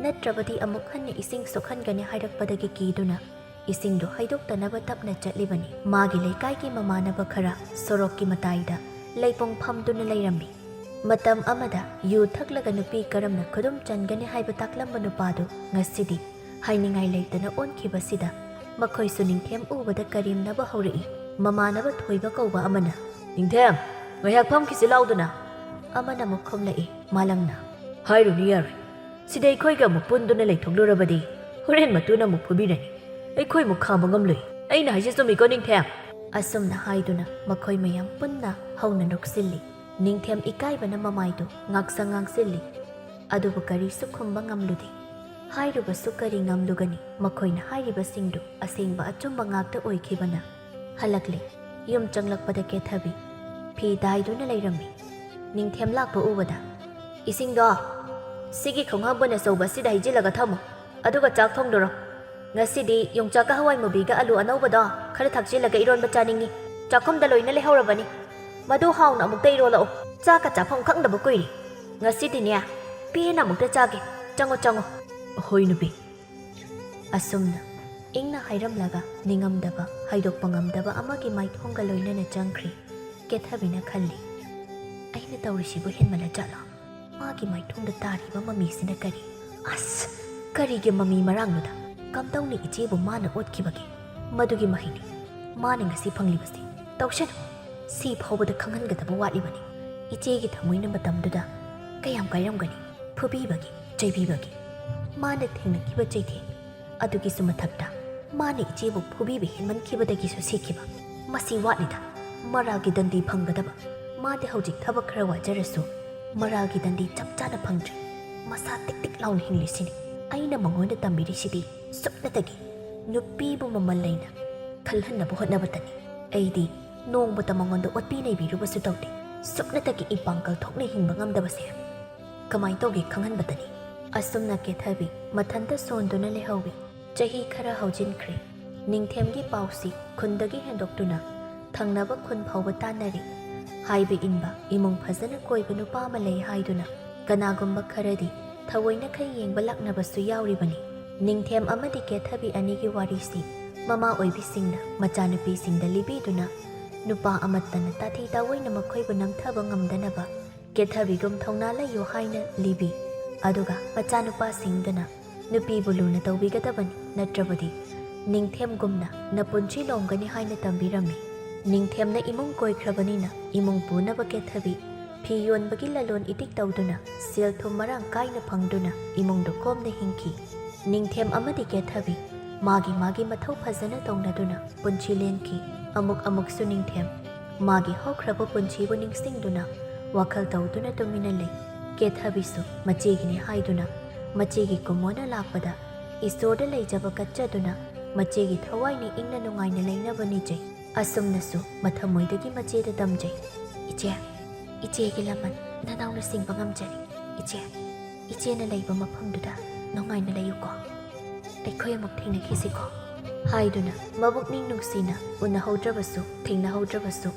ꯅꯠꯇ꯭ꯔꯕꯗꯤ ꯑꯃꯨꯛ ꯍꯟꯅ ꯏꯁꯤꯡ ꯁꯣꯛꯍꯟꯒꯅꯤ ꯍꯥꯏꯔꯛꯄꯗꯒꯤ ꯀꯤꯗꯨꯅ ꯏꯁꯤꯡꯗꯨ ꯍꯩꯗꯣꯛꯇꯅꯕ ꯇꯞꯅ ꯆꯠꯂꯤꯕꯅꯤ꯫ ꯃꯥꯒꯤ ꯂꯩꯀꯥꯏꯒꯤ ꯃꯃꯥꯟꯅꯕ ꯈꯔ ꯁꯣꯔꯣꯛꯀꯤ ꯃꯇꯥꯏꯗ ꯂꯩꯄꯨꯡ ꯐꯝꯗꯨꯅ ꯂꯩꯔꯝꯃꯤ꯫ ꯃꯇꯝ ꯑꯃꯗ ꯌꯨ ꯊꯛꯂꯒ ꯅꯨꯄꯤ ꯀꯔꯝꯅ ꯈꯨꯗꯨꯝ ꯆꯟꯒꯅꯤ ꯍꯥꯏꯕ ꯇꯥꯛꯂꯝꯕ ꯅꯨꯄꯥꯗꯨ ꯉꯁꯤꯗꯤ ꯍꯥꯏꯅꯤꯡꯉꯥꯏ ꯂꯩꯇꯅ ꯑꯣꯟꯈꯤꯕꯁꯤꯗ ꯃꯈꯣꯏꯁꯨ ꯅꯤꯡꯊꯦꯝ ꯎꯕꯗ ꯀꯔꯦꯝꯅꯕ ꯍꯧꯔꯛꯏ꯫ ꯃꯃꯥꯟꯅꯕ ꯊꯣꯏꯕ ꯀꯧꯕ ꯑꯃꯅ, "ꯅꯤꯡꯊꯦꯝ, ꯉꯥꯏꯍꯥꯛ ꯐꯝꯈꯤꯁꯤ ꯂꯥꯎꯗꯅ?" ꯑꯃꯅ ꯑꯃꯨꯛ ꯈꯨꯝꯂꯛꯏ, ꯃꯥꯂꯪꯅ, "ꯍꯥꯏꯔꯨꯅꯨ ꯌꯥꯔꯣꯏ꯫ ꯁꯤꯗ ꯑꯩꯈꯣꯏꯒ ꯑꯃꯨꯛ ꯄꯨꯟꯗꯨꯅ ꯂꯩꯊꯣꯛꯂꯨꯔꯕꯗꯤ ꯍꯣꯔꯦꯟ ꯃꯇꯨꯅ ꯑꯃꯨꯛ ꯐꯨꯕꯤꯔꯅꯤ꯫ ꯑꯩꯈꯣꯏ ꯑꯃꯨꯛ ꯈꯥꯝꯕ ꯉꯝꯂꯣꯏ꯫ ꯑꯩꯅ ꯍꯥꯏꯁꯦ ꯆꯨꯝꯃꯤꯀꯣ, ꯅꯤꯡꯊꯦꯝ?" ꯑꯁꯨꯝꯅ ꯍꯥꯏꯗꯨꯅ ꯃꯈꯣꯏ ꯃꯌꯥꯝ ꯄꯨꯟꯅ ꯍꯧꯅ ꯅꯣꯛꯁꯤꯜꯂꯤ꯫ ꯅꯤꯡꯊꯦꯝ ꯏꯀꯥꯏꯕꯅ ꯃꯃꯥꯏꯗꯨ ꯉꯥꯛꯁꯪ ꯉꯥꯡꯁꯤꯜꯂꯤ꯫ ꯑꯗꯨꯕꯨ ꯀꯔꯤꯁꯨ ꯈꯨꯝꯕ ꯉꯝꯂꯨꯗꯦ꯫ ꯍꯥꯏꯔꯨꯕꯁꯨ ꯀꯔꯤ ꯉꯝꯂꯨꯒꯅꯤ? ꯃꯈꯣꯏꯅ ꯍꯥꯏꯔꯤꯕꯁꯤꯡꯗꯨ ꯑꯁꯦꯡꯕ ꯑꯆꯨꯝꯕ ꯉꯥꯛꯇ ꯑꯣꯏꯈꯤꯕꯅ꯫ ꯍꯜꯂꯛꯂꯦ꯫ ꯌꯨꯝ ꯆꯪꯂꯛꯄꯗ ꯀꯦꯊꯕꯤ ꯐꯤ ꯇꯥꯏꯗꯨꯅ ꯂꯩꯔꯝꯃꯤ꯫ ꯅꯤꯡꯊꯦꯝ ꯂꯥꯛꯄ ꯎꯕꯗ, "ꯏꯁꯤꯡꯗꯣ ꯁꯤꯒꯤ ꯈꯣꯡꯍꯥꯝꯕꯣꯟ ꯑꯆꯧꯕ ꯑꯁꯤꯗ ꯍꯩꯖꯤꯜꯂꯒ ꯊꯝꯃꯨ, ꯑꯗꯨꯒ ꯆꯥꯛ ꯊꯣꯡꯗꯨꯔꯣ꯫ ꯉꯁꯤꯗꯤ ꯌꯣꯡꯆꯥꯛꯀ ꯍꯋꯥꯏ ꯃꯨꯕꯤꯒ ꯑꯂꯨ ꯑꯅꯧꯕꯗꯣ ꯈꯔ ꯊꯥꯛꯆꯤꯜꯂꯒ ꯏꯔꯣꯟꯕ ꯆꯥꯅꯤꯡꯉꯤ꯫ ꯆꯥꯛꯈꯨꯝꯗ ꯂꯣꯏꯅ ꯂꯩꯍꯧꯔꯕꯅꯤ꯫ ꯃꯗꯨ ꯍꯥꯎꯅ ꯑꯃꯨꯛꯇ ꯏꯔꯣꯜꯂꯛꯎ꯫ ꯆꯥꯛꯀ ꯆꯥꯐꯝ ꯈꯪꯗꯕ ꯀꯨꯏꯔꯦ꯫ ꯉꯁꯤꯗꯤꯅꯦ, ꯄꯦꯟꯅ ꯑꯃꯨꯛꯇ ꯆꯥꯒꯦ꯫ ꯆꯪꯉꯣ, ꯆꯪꯉꯣ꯫" "ꯍꯣꯏ, ꯅꯨꯄꯤ꯫" ꯑꯁꯨꯝꯅ ꯏꯪꯅ ꯍꯥꯏꯔꯝꯂꯒ ꯅꯤꯡꯉꯝꯗꯕ, ꯍꯥꯏꯗꯣꯛꯄ ꯉꯝꯗꯕ ꯑꯃꯒꯤ ꯃꯥꯏꯊꯣꯡꯒ ꯂꯣꯏꯅꯅ ꯆꯪꯈ꯭ꯔꯦ꯫ ꯀꯦꯊꯕꯤꯅ ꯈꯜꯂꯤ, "ꯑꯩꯅ ꯇꯧꯔꯤꯁꯤꯕꯨ ꯍꯦꯟꯃꯜꯂ ꯖꯥꯠꯂꯣ? ꯃꯥꯒꯤ ꯃꯥꯏꯊꯣꯡꯗ ꯇꯥꯔꯤꯕ ꯃꯃꯤꯁꯤꯅ ꯀꯔꯤ? ꯑꯁ, ꯀꯔꯤꯒꯤ ꯃꯃꯤ ꯃꯔꯥꯡꯅꯣꯗ? ꯀꯝꯗꯧꯅ ꯏꯆꯦꯕꯨ ꯃꯥꯅ ꯑꯣꯠꯈꯤꯕꯒꯦ? ꯃꯗꯨꯒꯤ ꯃꯍꯩꯅꯤ ꯃꯥꯅ ꯉꯁꯤ ꯐꯪꯂꯤꯕꯁꯤ꯫ ꯇꯧꯁꯅꯨ, ꯁꯤ ꯐꯥꯎꯕꯗ ꯈꯪꯍꯟꯒꯗꯕ ꯋꯥꯠꯂꯤꯕꯅꯤ꯫ ꯏꯆꯦꯒꯤ ꯊꯃꯣꯏꯅ ꯃꯇꯝꯗꯨꯗ ꯀꯌꯥꯝ ꯀꯥꯏꯔꯝꯒꯅꯤ? ꯐꯨꯕꯤꯕꯒꯤ, ꯆꯩꯕꯤꯕꯒꯤ, ꯃꯥꯅ ꯊꯦꯡꯅꯈꯤꯕ ꯆꯩꯊꯦꯡ ꯑꯗꯨꯒꯤꯁꯨ ꯃꯊꯛꯇ ꯃꯥꯅ ꯏꯆꯦꯕꯨ ꯐꯨꯕꯤꯕ ꯍꯦꯟꯃꯟꯈꯤꯕꯗꯒꯤꯁꯨ ꯁꯤꯈꯤꯕ꯫ ꯃꯁꯤ ꯋꯥꯠꯂꯤꯗ, ꯃꯔꯥꯜꯒꯤ ꯗꯟꯗꯤ ꯐꯪꯒꯗꯕ꯫ ꯃꯥꯗꯤ ꯍꯧꯖꯤꯛ ꯊꯕꯛ ꯈꯔ ꯋꯥꯖꯔꯁꯨ ꯃꯔꯥꯜꯒꯤ ꯗꯟꯗꯤ ꯆꯞ ꯆꯥꯅ ꯐꯪꯗ꯭ꯔꯤ꯫ ꯃꯁꯥ ꯇꯤꯛ ꯇꯤꯛ ꯂꯥꯎꯅ ꯍꯤꯡꯂꯤꯁꯤꯅꯤ꯫ ꯑꯩꯅ ꯃꯉꯣꯟꯗ ꯇꯝꯕꯤꯔꯤꯁꯤꯗꯤ ꯁꯨꯞꯅꯇꯒꯤ ꯅꯨꯄꯤꯕꯨ ꯃꯃꯜ ꯂꯩꯅ ꯈꯜꯍꯟꯅꯕ ꯍꯣꯠꯅꯕꯇꯅꯤ꯫ ꯑꯩꯗꯤ ꯅꯣꯡꯃꯇ ꯃꯉꯣꯟꯗ ꯑꯣꯠꯄꯤ ꯅꯩꯕꯤꯔꯨꯕꯁꯨ ꯇꯧꯗꯦ꯫ ꯁꯨꯞꯅꯇꯒꯤ ꯏꯄꯥꯡꯒꯜ ꯊꯣꯛꯅ ꯍꯤꯡꯕ ꯉꯝꯗꯕꯁꯦ ꯀꯃꯥꯏ ꯇꯧꯒꯦ ꯈꯪꯍꯟꯕꯇꯅꯤ꯫" ꯑꯁꯨꯝꯅ ꯀꯦꯊꯕꯤ ꯃꯊꯟꯇ ꯁꯣꯟꯗꯨꯅ ꯂꯩꯍꯧꯏ꯫ ꯆꯍꯤ ꯈꯔ ꯍꯧꯖꯤꯟꯈ꯭ꯔꯦ꯫ ꯅꯤꯡꯊꯦꯝꯒꯤ ꯄꯥꯎꯁꯤ ꯈꯨꯟꯗꯒꯤ ꯍꯦꯟꯗꯣꯛꯇꯨꯅ ꯊꯪꯅꯕ ꯈꯨꯟ ꯐꯥꯎꯕ ꯇꯥꯟꯅꯔꯤ꯫ ꯍꯥꯏꯕ ꯏꯟꯕ, ꯏꯃꯨꯡ ꯐꯖꯅ ꯀꯣꯏꯕ ꯅꯨꯄꯥ ꯑꯃ ꯂꯩ ꯍꯥꯏꯗꯨꯅ ꯀꯅꯥꯒꯨꯝꯕ ꯈꯔꯗꯤ ꯊꯑꯣꯏꯅꯈꯩ ꯌꯦꯡꯕ ꯂꯥꯛꯅꯕꯁꯨ ꯌꯥꯎꯔꯤꯕꯅꯤ꯫ ꯅꯤꯡꯊꯦꯝ ꯑꯃꯗꯤ ꯀꯦꯊꯕꯤ ꯑꯅꯤꯒꯤ ꯋꯥꯔꯤꯁꯤ ꯃꯃꯥ ꯑꯣꯏꯕꯤꯁꯤꯡꯅ ꯃꯆꯥꯅꯨꯄꯤꯁꯤꯡꯗ ꯂꯤꯕꯤꯗꯨꯅ ꯅꯨꯄꯥ ꯑꯃꯠꯇꯅ ꯇꯥꯊꯤ ꯇꯥꯑꯣꯏꯅ ꯃꯈꯣꯏꯕꯨ ꯅꯝꯊꯕ ꯉꯝꯗꯅꯕ ꯀꯦꯊꯕꯤꯒꯨꯝ ꯊꯧꯅꯥ ꯂꯩꯌꯨ ꯍꯥꯏꯅ ꯂꯤꯕꯤ꯫ ꯑꯗꯨꯒ ꯃꯆꯥꯅꯨꯄꯥꯁꯤꯡꯗꯨꯅ ꯅꯨꯄꯤꯕꯨ ꯂꯨꯅ ꯇꯧꯕꯤꯒꯗꯕꯅꯤ, ꯅꯠꯇ꯭ꯔꯕꯗꯤ ꯅꯤꯡꯊꯦꯝꯒꯨꯝꯅ ꯅꯄꯨꯟꯁꯤ ꯂꯣꯝꯒꯅꯤ ꯍꯥꯏꯅ ꯇꯝꯕꯤꯔꯝꯃꯤ꯫ ꯅꯤꯡꯊꯦꯝꯅ ꯏꯃꯨꯡ ꯀꯣꯏꯈ꯭ꯔꯕꯅꯤꯅ ꯏꯃꯨꯡ ꯄꯨꯅꯕ ꯀꯦꯊꯕꯤ ꯐꯤ ꯌꯣꯟꯕꯒꯤ ꯂꯂꯣꯟ ꯏꯇꯤꯛ ꯇꯧꯗꯨꯅ ꯁꯦꯜ ꯊꯨꯝ ꯃꯔꯥꯡ ꯀꯥꯏꯅ ꯐꯪꯗꯨꯅ ꯏꯃꯨꯡꯗꯨ ꯀꯣꯝꯅ ꯍꯤꯡꯈꯤ꯫ ꯅꯤꯡꯊꯦꯝ ꯑꯃꯗꯤ ꯀꯦꯊꯕꯤ ꯃꯥꯒꯤ ꯃꯥꯒꯤ ꯃꯊꯧ ꯐꯖꯅ ꯇꯧꯅꯗꯨꯅ ꯄꯨꯟꯁꯤ ꯂꯦꯟꯈꯤ꯫ ꯑꯃꯨꯛ ꯑꯃꯨꯛꯁꯨ ꯅꯤꯡꯊꯦꯝ ꯃꯥꯒꯤ ꯍꯧꯈ꯭ꯔꯕ ꯄꯨꯟꯁꯤꯕꯨ ꯅꯤꯡꯁꯤꯡꯗꯨꯅ ꯋꯥꯈꯜ ꯇꯧꯗꯨꯅ ꯇꯨꯃꯤꯟꯅ ꯂꯩ꯫ ꯀꯦꯊꯕꯤꯁꯨ ꯃꯆꯦꯒꯤꯅꯤ ꯍꯥꯏꯗꯨꯅ ꯃꯆꯦꯒꯤ ꯀꯨꯝꯑꯣꯟꯅ ꯂꯥꯛꯄꯗ ꯏꯁꯣꯔꯗ ꯂꯩꯖꯕ ꯀꯠꯆꯗꯨꯅ ꯃꯆꯦꯒꯤ ꯊꯋꯥꯏꯅ ꯏꯪꯅ ꯅꯨꯡꯉꯥꯏꯅ ꯂꯩꯅꯕ ꯅꯤꯖꯩ꯫ ꯑꯁꯨꯝꯅꯁꯨ ꯃꯊꯃꯣꯏꯗꯒꯤ ꯃꯆꯦꯗ ꯇꯝꯖꯩ, "ꯏꯆꯦ, ꯏꯆꯦꯒꯤ ꯂꯃꯟ ꯅꯅꯥꯎꯅ ꯁꯤꯡꯕ ꯉꯝꯖꯔꯤ꯫ ꯏꯆꯦ, ꯏꯆꯦꯅ ꯂꯩꯕ ꯃꯐꯝꯗꯨꯗ ꯅꯨꯡꯉꯥꯏꯅ ꯂꯩꯌꯨꯀꯣ꯫ ꯑꯩꯈꯣꯏ ꯑꯃꯨꯛ ꯊꯦꯡꯅꯈꯤꯁꯤꯀꯣ" ꯍꯥꯏꯗꯨꯅ ꯃꯕꯨꯛꯅꯤꯡ ꯅꯨꯡꯁꯤꯅ ꯎꯅꯍꯧꯗ꯭ꯔꯕꯁꯨ ꯊꯦꯡꯅꯍꯧꯗ꯭ꯔꯕꯁꯨ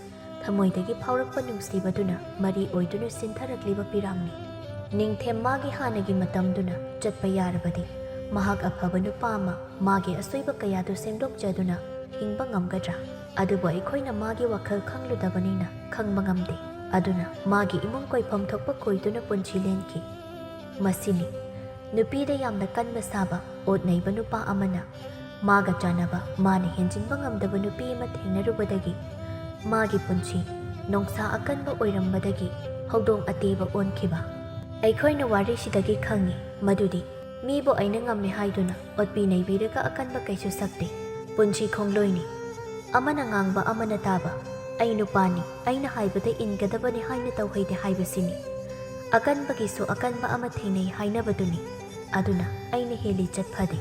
ꯊꯃꯣꯏꯗꯒꯤ ꯐꯥꯎꯔꯛꯄ ꯅꯨꯡꯁꯤꯕꯗꯨꯅ ꯃꯔꯤ ꯑꯣꯏꯗꯨꯅ ꯁꯤꯟꯊꯔꯛꯂꯤꯕ ꯄꯤꯔꯥꯡꯅꯤ꯫ ꯅꯤꯡꯊꯦꯝ ꯃꯥꯒꯤ ꯍꯥꯟꯅꯒꯤ ꯃꯇꯝꯗꯨꯅ ꯆꯠꯄ ꯌꯥꯔꯕꯗꯤ ꯃꯍꯥꯛ ꯑꯐꯕ ꯅꯨꯄꯥ ꯑꯃ, ꯃꯥꯒꯤ ꯑꯁꯣꯏꯕ ꯀꯌꯥꯗꯨ ꯁꯦꯝꯗꯣꯛꯆꯗꯨꯅ ꯍꯤꯡꯕ ꯉꯝꯒꯗ꯭ꯔꯥ? ꯑꯗꯨꯕꯨ ꯑꯩꯈꯣꯏꯅ ꯃꯥꯒꯤ ꯋꯥꯈꯜ ꯈꯪꯂꯨꯗꯕꯅꯤꯅ ꯈꯪꯕ ꯉꯝꯗꯦ꯫ ꯑꯗꯨꯅ ꯃꯥꯒꯤ ꯏꯃꯨꯡ ꯀꯣꯏꯐꯝ ꯊꯣꯛꯄ ꯀꯣꯏꯗꯨꯅ ꯄꯨꯟꯁꯤ ꯂꯦꯟꯈꯤ꯫ ꯃꯁꯤꯅꯤ ꯅꯨꯄꯤꯗ ꯌꯥꯝꯅ ꯀꯟꯕ ꯁꯥꯕ, ꯑꯣꯠ ꯅꯩꯕ ꯅꯨꯄꯥ ꯑꯃꯅ ꯃꯥꯒ ꯆꯥꯟꯅꯕ, ꯃꯥꯅ ꯍꯦꯟꯖꯤꯟꯕ ꯉꯝꯗꯕ ꯅꯨꯄꯤ ꯑꯃ ꯊꯦꯡꯅꯔꯨꯕꯗꯒꯤ ꯃꯥꯒꯤ ꯄꯨꯟꯁꯤ ꯅꯣꯡꯁꯥ ꯑꯀꯟꯕ ꯑꯣꯏꯔꯝꯕꯗꯒꯤ ꯍꯧꯗꯣꯡ ꯑꯇꯦꯕ ꯑꯣꯟꯈꯤꯕ꯫ ꯑꯩꯈꯣꯏꯅ ꯋꯥꯔꯤꯁꯤꯗꯒꯤ ꯈꯪꯉꯤ ꯃꯗꯨꯗꯤ ꯃꯤꯕꯨ ꯑꯩꯅ ꯉꯝꯃꯤ ꯍꯥꯏꯗꯨꯅ ꯑꯣꯠꯄꯤ ꯅꯩꯕꯤꯔꯒ ꯑꯀꯟꯕ ꯀꯩꯁꯨ ꯁꯛꯇꯦ꯫ ꯄꯨꯟꯁꯤ ꯈꯣꯡꯂꯣꯏꯅꯤ꯫ ꯑꯃꯅ ꯉꯥꯡꯕ ꯑꯃꯅ ꯇꯥꯕ, "ꯑꯩ ꯅꯨꯄꯥꯅꯤ, ꯑꯩꯅ ꯍꯥꯏꯕꯗ ꯏꯟꯒꯗꯕꯅꯤ" ꯍꯥꯏꯅ ꯇꯧꯍꯩꯗꯦ ꯍꯥꯏꯕꯁꯤꯅꯤ꯫ ꯑꯀꯟꯕꯒꯤꯁꯨ ꯑꯀꯟꯕ ꯑꯃ ꯊꯦꯡꯅꯩ ꯍꯥꯏꯅꯕꯗꯨꯅꯤ꯫ ꯑꯗꯨꯅ ꯑꯩꯅ ꯍꯦꯜꯂꯤ ꯆꯠꯐꯗꯦ꯫